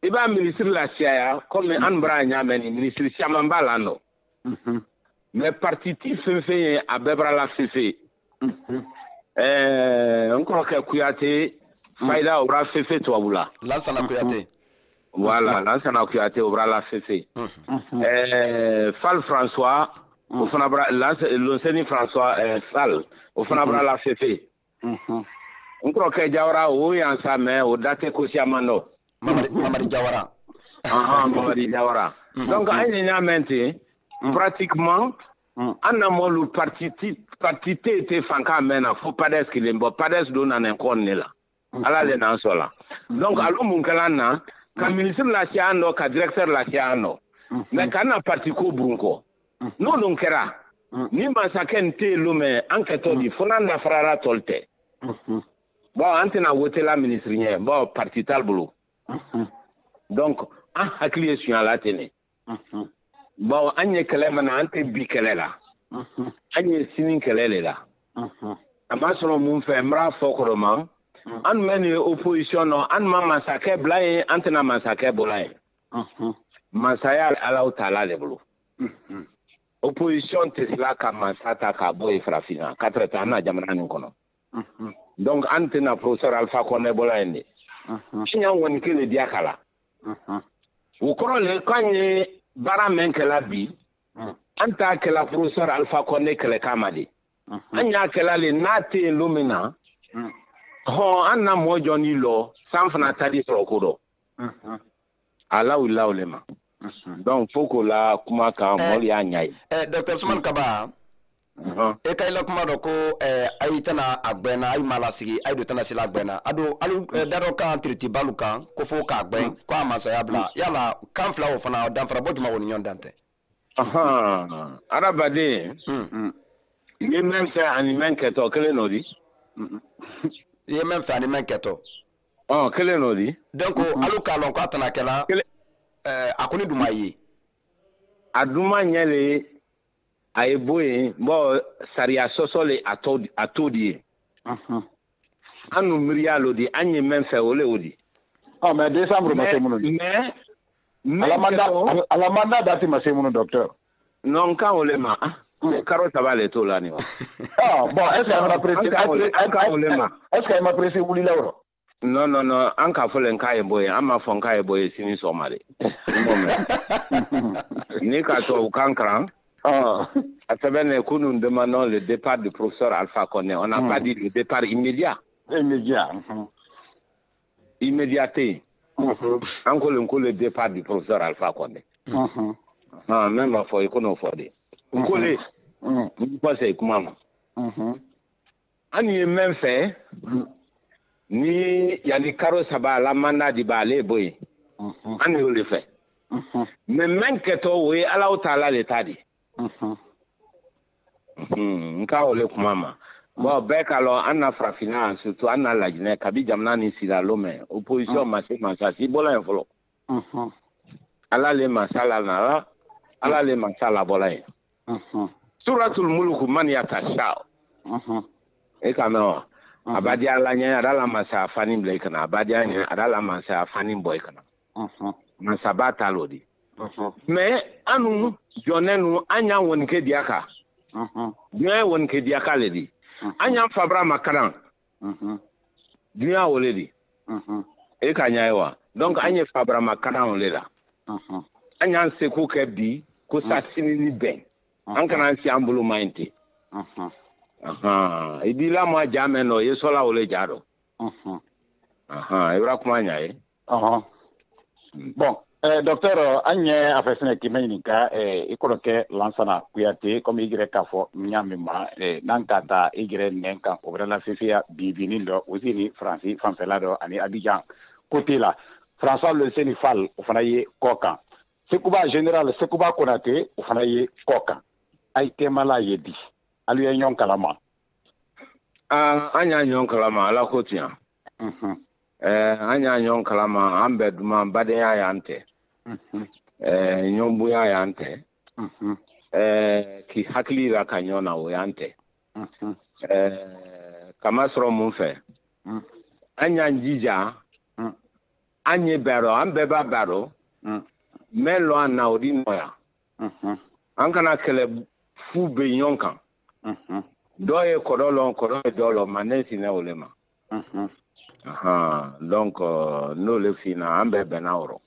I b'a minisiri la siyaya komi an bɔra a ɲa mɛn ni minisiri caman b'a la nɔ. Mais parti ti fɛn fɛn ye a bɛɛ bɔra la fefe. N kɔrɔkɛ Kuyate Fayida o bɔra fefe tubabu la. Lansana Kuyate. Voilà, Lansana Kuyate o bɔra la fefe. Fall François o fana bɔra Lonseni François Fall o fana bɔra la fefe. N kɔrɔkɛ Jawara o yan sa mais o da tɛ ko caman dɔn. Mamadi Jawara. Mamadi Jawara. Donc an ye ɲa mɛn ten. Pratiquement, an na mɔlu parti tɛ tɛ fanka mɛn na fo PADES kelen bɔ PADES don nana kɔ ne la. Ala le n'an sɔn la. Donc alo mun kɛla na ka ministre lase an nɔ ka directeur lase an nɔ. Mais k'an na parti ko burun kɔ. N'o dun kɛra ni masakɛ nin tɛ yen lon mɛ an kɛtɔ di fo n'an nafarara tɔli tɛ. Bon an tɛna wote la ministre ɲɛ bon parti t'ale bolo. Donc an hakili ye suɲala ten ne. Bon an ye kɛlɛ min na an tɛ bi kɛlɛ la. An ye sini kɛlɛ de la. A ma sɔrɔ mun fɛ n b'a fɔ kɔrɔma. An bɛ nin opposition nɔ an ma masakɛ bila yen an tɛna masakɛ bɔla yen. Masaya Alahu taala de bolo. Opposition tɛ se ka masa ta k'a bɔ yen farafinna ka tɛrɛ an na jamana nin kɔnɔ. Donc an tɛna professeur Alpha Condé bɔla yen de. An y'an ŋɔni kelen diya k'a la. O kɔrɔ le k'an ye baara min kɛla bi an t'a kɛla professeur Alpha Condé kɛlɛ kama de. An y'a kɛla le n'a tɛ yen don min na. Hɔn an na mɔ jɔ ni lɔ san fana ta di sɔrɔ ko dɔ. Ala wulila o le ma. Donc fo k'o la kuma kan mɔlu y'a ɲa ye. Docteur Ousmane Kaba. E ka i la kuma dɔ ko ayi tɛna a gbɛnna ayi ma lasigi ayi do tɛna se la gbɛnna a do alu da dɔ kan tiritibalu kan ko fo k'a gbɛn ko a masaya bila yala kan fila o fana danfara bɔ jumɛn o ni ɲɔgɔn dan tɛ. Adamaden. I ye mɛn fɛ ani mɛn kɛtɔ kelen n'o di. I ye mɛn fɛ ani mɛn kɛtɔ. Kelen n'o di. Donc alu k'a lɔn k'a tɛna kɛla a kɔni dun ma ye. A dun ma ɲɛ le. A ye bɔ yen bon sariya sɔsɔ le a t'o di ye. An nu miiriya l'o di an ye mɛn fɛ o le o di. Mais décembre ma se minnu di. Mais ala mandat date ma se minnu docteur. Non n kan o le ma. Karo saba le t'o la nin wa. Bon est ce que a ma pressé an kan o le ma. Est ce que a ma pressé wulila o rɔ. Non non non an k'a fɔ le n k'a ye bɔ yen an m'a fɔ n k'a ye bɔ yen sini sɔgɔma de. Ni ka tubabukan kalan. À savoir que nous demandons le départ du professeur Alpha Condé. On n'a pas dit le départ immédiat. Immédiat. Immédiaté. Encore le départ du professeur Alpha Condé. Même à fois, il faut nous faire. C'est comment? On y est même fait. Ni y a des carreaux ça la mandat du balai boy. On y le fait. Mais même que toi, oui, à la hauteur là l'état dit. N ka o le kuma ma. Bon bɛɛ k'a lɔn an na farafinna surtout an na Lajinɛ kabi jamana ni sira lomɛ opposition ma se mansa si bɔla yen fɔlɔ. Ala le mansa la nara Ala le mansa la bɔla yen. Suratul Muluk man yatasha. E ka mɛn wa? A b'a di Ala ɲɛ a la mansa fani bila i kana a b'a di a ɲɛ a la mansa fani bɔ i kana. Mansaba t'a l'o di. Mais anu jɔnɛ nu an y'an wɔnikɛ diya kan. Jɔn ye wɔnikɛ diya kan le di. An y'an fabra makaran. Dunya o le di. E ka ɲa ye wa? Donc an ye fabra makaran o le la. An y'an seko kɛ bi ko sa sini ni bɛn. An kana an si an bolo ma ɲi ten. I b'i lamɔ ja mɛn nɔ, i ye sɔla o le ja dɔ. I bɔra kuma ɲa ye. Bon, docteur, an ye a fɛ fɛnɛ k'i ɲininka i kɔrɔkɛ Lansana Kuyate, comme i yɛrɛ k'a fɔ ɲa min ma, n'an ka taa i yɛrɛ nɛn kan, o bɛra la fefiya bibinin dɔ aussi ni Faransi fanfɛla dɔ ani Abidjan côté la. François Lonseni Fall, o fana ye kɔ kan. Sekuba général Sekuba Konate, o fana ye kɔ kan. A ye tɛmala ye di, alu ye ɲɔgɔn kalama? An y'a ɲɔgɔn kalama, Ala ko tiɲɛ. An y'a ɲɔgɔn kalama, an bɛɛ duman badenya y'an tɛ. Ɲɔgɔn bonya y'an tɛ. K'i hakili yira ka ɲɔgɔn na, o y'an tɛ. Kama sɔrɔ mun fɛ? An y'an jija, an ye bɛɛ dɔn, an bɛɛ b'a bɛɛ dɔn. Mɛ lɔ an na o di nɔgɔya. An kana kɛlɛ fu bɛ ɲɔgɔn kan. Dɔw ye kɔdɔ lɔn, kɔdɔ ye dɔ lɔn, manden sinɛ o le ma. Donc n'o le fina, an bɛɛ bɛnna o rɔ.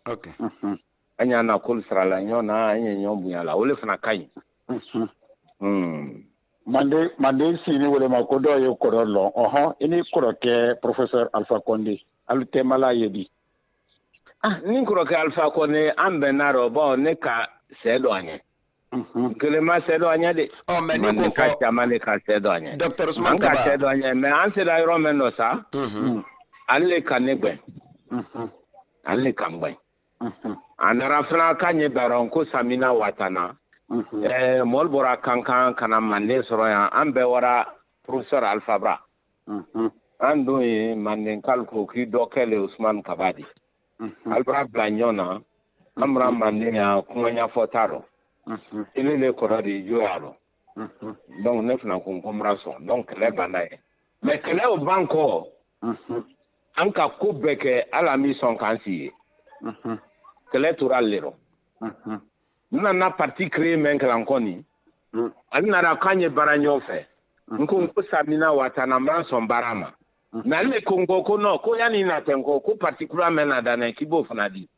An y'an na kolu sara la ɲɔgɔn na, an ye ɲɔgɔn bonya la, o le fana ka ɲi. Manden sini wele ma ko dɔw ye kɔrɔ lɔn. Ɔhɔn, i ni kɔrɔkɛ professeur Alpha Condé, alu tɛmala ye di? Ni kɔrɔkɛ Alpha Condé, an bɛnna rɔ, bon, ne ka sɛ dɔn a ɲɛ. Kelen ma sɛ dɔn a ɲɛ de. Mais ni ko fɔ caman de ka sɛ dɔn a ɲɛ. Docteur Ousmane Kaba. An ka sɛ dɔn a ɲɛ, mais an sera yɔrɔ min dɔ sa. Ale le ka ne gbɛn. Ale le ka n gbɛn. A nana fana k'a ɲɛ bɛrɛ ko Samina Watana. Mɔli bɔra Kankan ka na Manden sɔrɔ yan, an bɛɛ wara professeur Alpha Bra. An don ye Mandenkalu ko k'i dɔ kɛ le Ousmane Kaba di. Alibra bila ɲɔgɔn na, an bɔra Manden yan, kuma ɲɛfɔ t'a rɔ. Ile le kɔrɔ de jo y'a rɔ. Donc ne fana ko n ko n bɔra sɔn. Donc kɛlɛ banna ye. Mais kɛlɛ o ban kɔ, an ka ko bɛɛ kɛ, hali an b'i sɔn k'an si ye. Kɛlɛ tora ale rɔ. N nana parti créer mɛn kalan kɔni, ale nana k'an ye baara ɲɔgɔn fɛ. N ko Samina Watana, n b'an sɔn baara ma. Mais ale ko n ko ko non, ko yanni na tɛ n ko ko parti kura mɛn na danɛ k'i b'o fana di.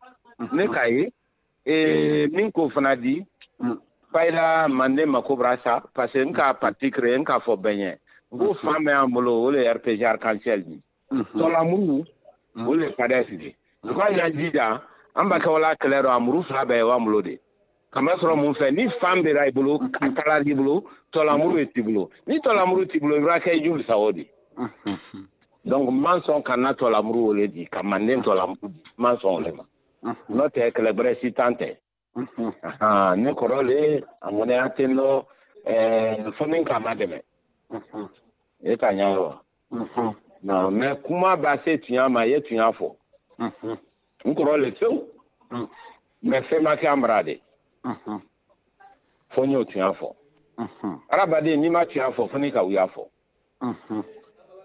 Ne k'a ye, min k'o fana di, Fayila Manden mako bɔra sa, parce que n ka parti créer, n k'a fɔ bɛɛ ɲɛ. N ko fan bɛ y'an bolo, o le ye RPG Arc-en-Ciel di. Tɔlamuru, o le ye PADES di. N ko y'an jija, an b'a kɛ wala kɛlɛ rɔ, a muru fila bɛɛ ye b'an bolo de. Kama sɔrɔ mun fɛ, ni fan bɛra i bolo, a kala i bolo, tɔlamuru ye t'i bolo. Ni tɔlamuru t'i bolo, i b'a kɛ i joli sago de. Donc n man sɔn ka na tɔlamuru o le di, ka Manden tɔlamuru di, n man sɔn o le ma. N'o tɛ kɛlɛ gbɛrɛ si t'an tɛ. Ne kɔrɔ le, a ŋɔnɛya tɛ n dɔ, fo min k'a ma dɛmɛ. E ka ɲa ye wa? Non, mais kuma b'a se tunya ma, i ye tunya fɔ. N kɔrɔ le fewu. Mais fɛn ma kɛ an bara de. Fo n y'o tunya fɔ. Hadamaden, n'i ma tunya fɔ, fo n'i ka wuya fɔ.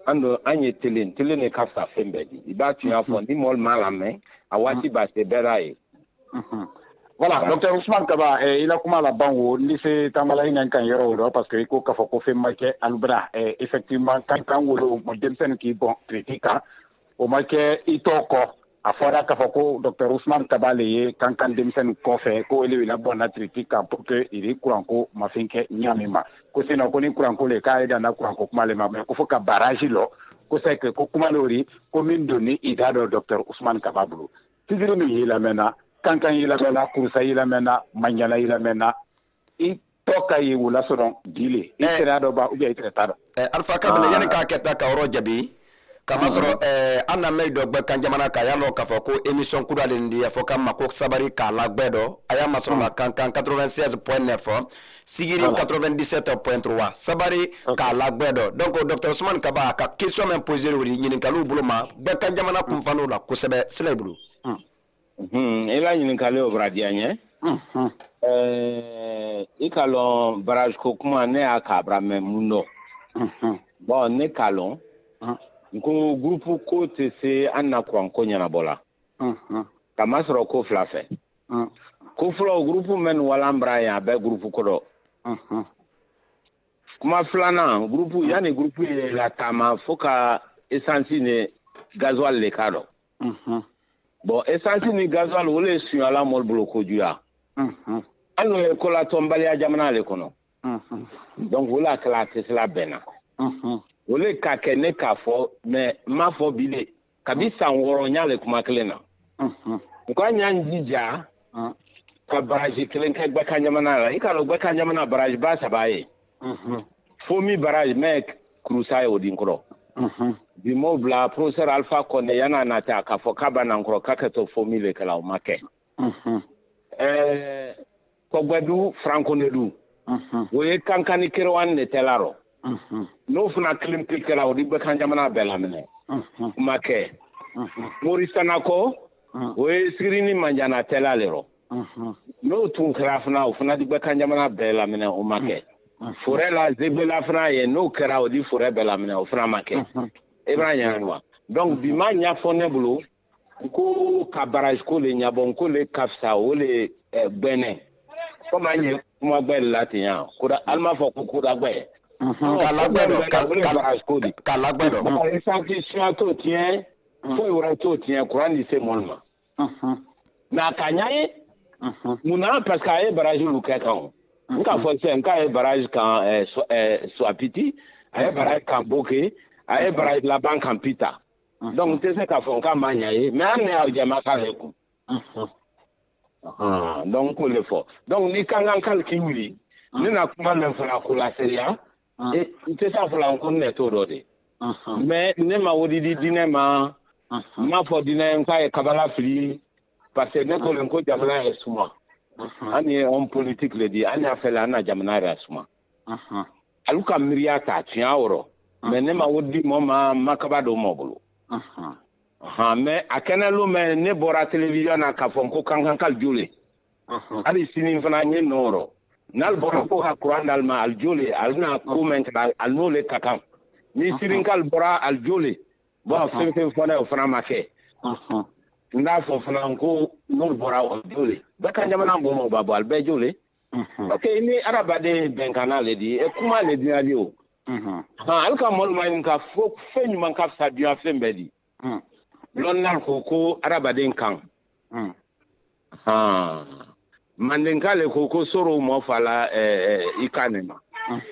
An don, an ye telen, telen de ka fisa fɛn bɛɛ di. I b'a tunya fɔ, ni mɔgɔ m'a lamɛn, a waati b'a se bɛɛ l'a ye. Voilà, docteur Ousmane Kaba, i la kuma laban wo, ni se tambala ina kan yɔrɔ o rɔ, parce que i ko k'a fɔ ko fɛn ma kɛ alubra. Effectivement, kan wolo denmisɛnnin k'i bɔn critique kan, o ma kɛ i tɔ kɔ. A fɔra k'a fɔ ko docteur Ousmane Kaba le ye kan denmisɛnnin kɔfɛ ko ele la bɔnna critique kan pour que iri kuranko ma fɛn kɛ ɲa min ma. Ko sinon ko ni kuranko le k'a ye danna kuranko kuma le ma, mais ko fo ka barrage lɔ, ko c'est que ko kuma l'o ko min donni i da dɔ docteur Ousmane Kaba bolo. Sidiri min y'i lamɛnna, Kankan y'i lamɛnna, Kurusa y'i lamɛnna, Maɲala y'i lamɛnna, i tɔ ka ye wula sɔrɔ dile i sera dɔ ba ou bien i tɛrɛ t'a dɔn. Alpha Kabila, yanni k'a kɛ ta ka yɔrɔ jaabi, kamasɔrɔ an na mɛn dɔ gbɛ kan jamana kan, y'a lɔn k'a fɔ ko émission kura le nin di, a fɔ k'an ma ko sabari k'a lagbɛ dɔ, a y'a masɔrɔ la Kankan 96.9, Sigiri 97.3, sabari k'a lagbɛ dɔ. Donc docteur Ousmane Kaba a ka question min posé o di ɲininkaliw bolo ma gbɛ kan jamana kunfaniw la kosɛbɛ, sila i bolo. I la ɲininkali o bɔra diya n ye. I ka lɔn barrage ko kuma, ne y'a k'a bara mɛn mun dɔn. Bon, ne k'a lɔn n ko groupe ko tɛ se an na kuran ko ɲɛnabɔ la. Kamasɔrɔ ko fila fɛ. Ko fɔlɔ, groupe mɛn walan bara yan, a bɛɛ groupe ko dɔ. Kuma filanan, groupe yanni groupe ye la taama fo ka essence ni gasoil le k'a dɔn. Bon, essence ni gasoil, o le sunyala mɔli bolo kojuguya. Hali n'o ye kolatɔnbaliya jamana le kɔnɔ. Donc o la kɛla a tɛ se la bɛn na. O le ka kɛ ne k'a fɔ, mais n m'a fɔ bi de. Kabi san 6 n y'ale kuma kelen na. U ka ɲan jija ka barrage kelen kɛ Gbɛkan jamana la. I k'a dɔn Gbɛkan jamana barrage ba saba ye. Fomi barrage mɛ Kouroussa ye o di kɔrɔ. Bi m'o bila professeur Alpha Condé yan'a na ta k'a fɔ k'a b'a na kɔrɔ k'a kɛ to Fomi le kɛla, o ma kɛ. Kɔgbɛdu Franconedu. O ye Kankan ni Kerewan de tɛla rɔ. N'o fana kelen pe kɛra, o di Gbɛkan jamana bɛɛ laminɛ. O ma kɛ. Mori Sanakɔ, o ye Siri ni Manjana tɛla le rɔ. N'o tun kɛra fana, o fana di Gbɛkan jamana bɛɛ laminɛ, o ma kɛ. Forêt la Zebela fana ye, n'o kɛra, o di forêt bɛɛ laminɛ, o fana ma kɛ. E b'a ɲɛna wa? Donc bi ma ɲɛfɔ ne bolo ko ka barrage ko le ɲabɔ, n ko le ka fisa o le gbɛnɛ. Komi an ye kuma gbɛ de la ten yan, koda hali m'a fɔ ko koda gbɛ. K'a lagbɛ dɔn. O le barrage ko di. K'a lagbɛ dɔn. Bon, essence sunya t'o tiɲɛ, foyi wɛrɛ t'o tiɲɛ, courant di se mɔli ma. Mais a ka ɲa ye. Munna? Parce que a ye barrage lu kɛ kan o. N k'a fɔ sisan k'a ye barrage kan Souapiti, a ye barrage kan Boké, a ye barrage laban kan Pita. Donc n tɛ se k'a fɔ k'a ma ɲa ye, mais hali ne y'a jama k'ale kun. Donc k'o le fɔ. Donc ni kankan k'ale k'i wuli, ne na kuma min fɔra ko la seereya, n tɛ se a fɔ la ko ne t'o dɔn de. Mais ne ma o di diinɛ ma, n m'a fɔ diinɛ k'a ye kabala fili, parce que ne ko le ko jamana ye suma. An ye homme politique le di, an y'a fɛ la an na jamana yɛrɛ suma. Alu ka miiriya ta tiɲɛ wɔrɔ, mais ne ma o di mɔ ma, n ma kaba don mɔ bolo. Mais a kɛnɛ lo mɛ ne bɔra télévision na k'a fɔ ko kankan k'ale jo le. Hali sini fana n ye nɔ rɔ. N'ale bɔra ko ka courant d'ale ma, ale jo le, ale bɛna ko mɛn kɛ, ale n'o le ka kan. Ni sirinkali bɔra, ale jo le. Bon, fɛn fɛn fɔ ne, o fana ma kɛ. N b'a fɔ fana ko n'olu bɔra, o jo le. Bɛɛ ka jamana bɔ mɔ ba bɔ, ale bɛɛ jo le. Ok, ni adamaden bɛnkanna le di, e kuma le diya di o. Ale ka mɔlu ma ɲini ka fɔ fɛn ɲuman ka fisa diɲɛ fɛn bɛɛ di. Lɔnna ko ko adamaden kan. Mandenka le ko ko soro mɔ fa la i kan ne ma.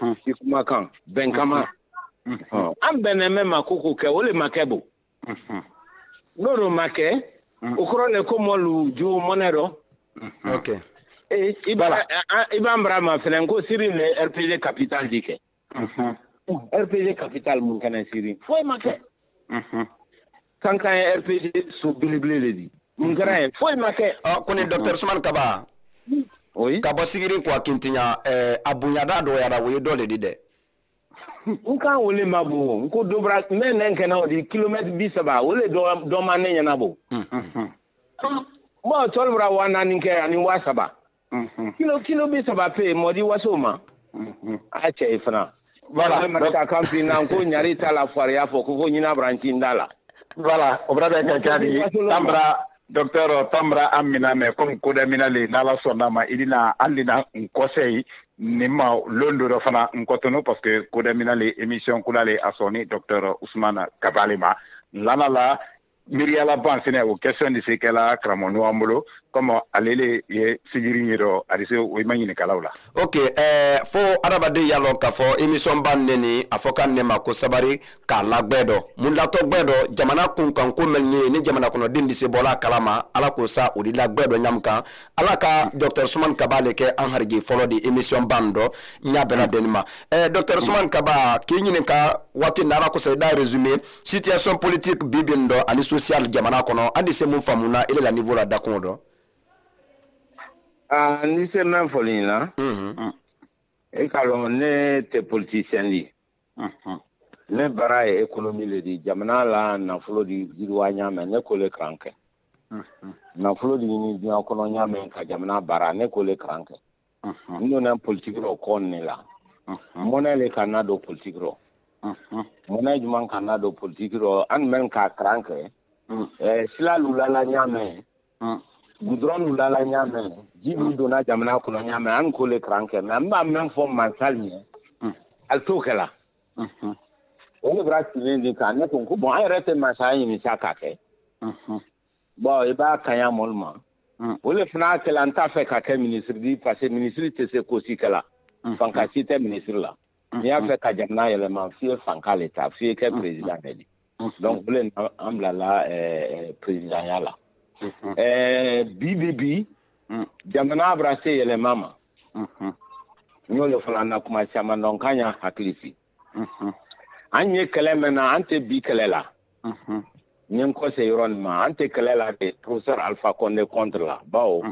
I kumakan bɛn kama. An bɛnna mɛn ma ko k'o kɛ, o le ma kɛ bo. N'o do ma kɛ, o kɔrɔ le ko mɔlu jo mɔnɛ rɔ. Ee, i b'a i b'an bara ma fɛnɛ ko Siri le RPG capital di kɛ. RPG capital mun kɛnɛ Siri? Foyi ma kɛ. Kankan ye RPG so belebele le di. Mun kɛra yen? Foyi ma kɛ. Ɔ ko ni docteur Sumani Kaba. Oui. Ka bɔ Sigiri ko a kintinya a bonyada dɔgɔyara, o ye dɔ le di dɛ. N kan o le ma bon, n ko dɔ bɔra n bɛ nɛn kɛnɛ o di kilomètre 30, o le dɔ ma ne ɲɛna bon. Bon, tɔli bɔra 4000 kɛ ani 3000. Kilo 30 pe mɔdi waso ma. A cɛ ye fana. Voilà. Ne ma ka kan fi na ko ɲari t'a la fariya fɔ ko ɲina branchi da la. Voilà, o bɔra bɛ kɛ kadi Tambra, docteur Tambra Amina, mais comme ko damina le n'ala sɔnna ma i na hali na n conseil nin ma lon dɔ fana n kɔtɔnɔ, parce que ko damina le émission kula le a sɔnni docteur Ousmane Kabale ma lana la miiriyala ban fɛnɛ o question de se kɛla karamɔgɔ ɲɔgɔn bolo comme ale le ye sigiri ye dɔ a se o ma ɲininkalaw la. Ok, fo adamaden y'a lɔn k'a fɔ émission ba ne ni a fɔ k'a ne ma ko sabari k'a lagbɛ dɔ mun latɔ gbɛ dɔ jamana kun kan ko mɛn ye ni jamana kɔnɔden di se bɔla a kalama ala ko sa o di lagbɛ dɔ ɲam kan. Ala ka docteur Sumani Kaba le kɛ an harije fɔlɔ di émission ba nin dɔ n y'a bɛɛ lajɛlen ma. Docteur Sumani Kaba, k'i ɲininka waati na ala kosɔn i da résumé situation politique bi bi nin dɔ ani social jamana kɔnɔ, an di se mun faamu na ile la niveau la dakun dɔ? Ah, ni se mɛn fɔli ɲɛna. E k'a lɔn ne tɛ politicien di. Ne baara ye économie le di, jamana la nafolo di yiriwa ɲa mɛn, ne ko le kalan kɛ. Nafolo di ɲini diɲɛ kɔnɔ ɲa mɛn ka jamana baara, ne ko le kalan kɛ. N donna politique rɔ kɔ ne la. Mɔnɛ le ka na don politique rɔ. Mɔnɛ jumɛn ka na don politique rɔ? An mɛn ka kalan kɛ. Sila lulala ɲa mɛn. Goudron lulala ɲa mɛn. Ji min donna jamana kɔnɔ ɲa mɛn, an ko le kalan kɛ. Mais an b'a mɛn fɔ mansali ɲɛ. Ali t'o kɛla. O de bɔra tilen di kan ne ko ko bon an yɛrɛ tɛ masaya ɲini sa k'a kɛ. Bon i b'a kaɲa mɔlu ma. O le fana kɛla n t'a fɛ ka kɛ ministre di parce que ministre tɛ se ko si kɛla. Fanka si tɛ ministre la. N'i y'a fɛ ka jamana yɛlɛma f'i ye fanka le ta f'i ye kɛ président de di. Donc o le an bilala présidentya la. Bi jamana bɔra se yɛlɛma ma. N y'o le fɔla an na kuma caman dɔn k'an y'an hakili sigi. An ye kɛlɛ min na an tɛ bi kɛlɛ la. N ye n kɔse yɔrɔ nin ma an tɛ kɛlɛ la de professeur Alpha Condé contre la bawo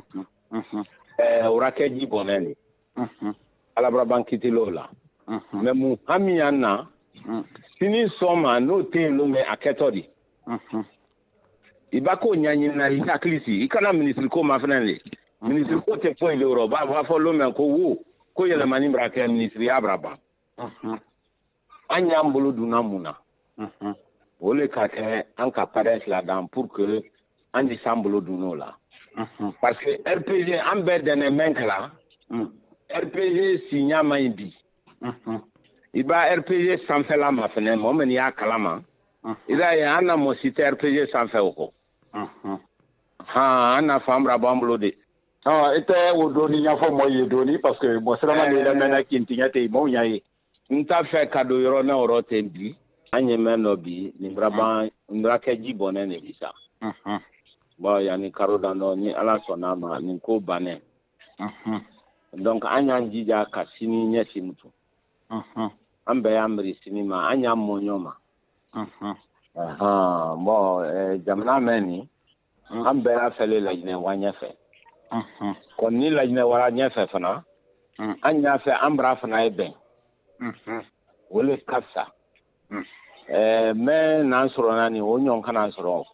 o ra kɛ ji bɔnɛ de. Alabaraban kitil'o la. Mais mun hami y'an na sini sɔn n'o tɛ yen lon a kɛtɔ di. I b'a ko ɲɛɲini na i hakili sigi i kana minisiri ko ma fɛnɛ de. Minisiri ko tɛ foyi le yɔrɔ b'a fɔ lon mɛn ko wo ko yɛlɛmani b'a kɛ minisiriya b'a ban. An y'an bolo dunna mun na. O le ka kɛ an ka PADES ladan pour que an di s'an bolo dunn'o la. Parce que RPG an bɛɛ dɛnɛ mɛn kɛla. RPG si ɲa man ɲi bi. I b'a RPG sanfɛla ma fɛnɛ mɔgɔ min y'a kalama. I b'a ye an na mɔgɔ si tɛ RPG sanfɛ o kɔ. Han an na fan bara b'an bolo de. I tɛ o doni ɲɛfɔ mɔgɔ ye doni parce que mɔgɔ sirama de lamɛnna kin tiɲɛ tɛ mɔgɔw ɲa ye. N t'a fɛ ka don yɔrɔ n'a yɔrɔ tɛ bi. An ye mɛn dɔ bi nin bara kɛ ji bɔnɛ de bi sa. Bon yanni karo dan dɔ ni Ala sɔnna ma nin ko bannen. Donc an y'an jija ka sini ɲɛsin mutu. An bɛɛ y'an miiri sini ma an y'an mɔ ɲɔgɔn ma. Bon jamana mɛn nin an bɛɛ y'a fɛlen Laginɛ wa ɲɛfɛ. Kɔni ni Laginɛ wara ɲɛfɛ fana an y'a fɛ an bara fana ye bɛn. O le ka fisa. Mɛ n'an sɔrɔ nin o ɲɔgɔn kana sɔrɔ.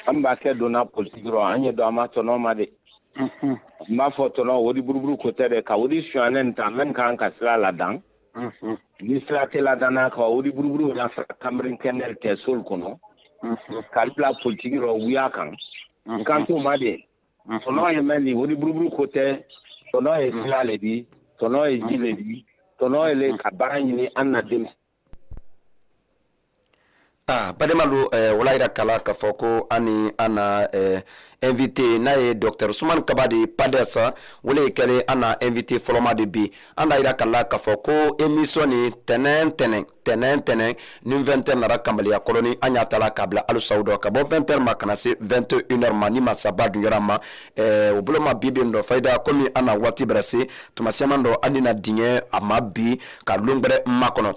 An b'a kɛ donna politique rɔ an ye don an ma tɔnɔ ma de. N b'a fɔ tɔnɔ o di buruburu ko tɛ dɛ ka o di sonyalen ta mɛ kan ka sira ladan. Ni sira tɛ ladanna ka o di buruburu la Cameroun kɛnɛ tɛ sol kɔnɔ. K'a bila politique rɔ wuya kan. N kan t'o ma de. Tɔnɔ ye mɛn nin o di buruburu ko tɛ tɔnɔ ye sira le di tɔnɔ ye ji le di tɔnɔ ye le ka baara ɲini an na denmisɛn. Bademalu wala yira kala k'a fɔ ko ani an na invité n'a ye docteur Ousmane Kaba de PADES wele kɛlen an na invité fɔlɔma de bi an na yira kala k'a fɔ ko émission ni tɛnɛn tɛnɛn ni 20h nara kanbaliya kɔrɔni an y'a ta la k'a bila alusaw dɔ ka bɔ 20h ma ka na se 21h ma ni masaba dunyara ma o bolo ma bi bi dɔ fayida komi an na waati bɛrɛ se tuma siaman dɔ an na dingɛ a ma bi ka lon gbɛrɛ makɔnɔ.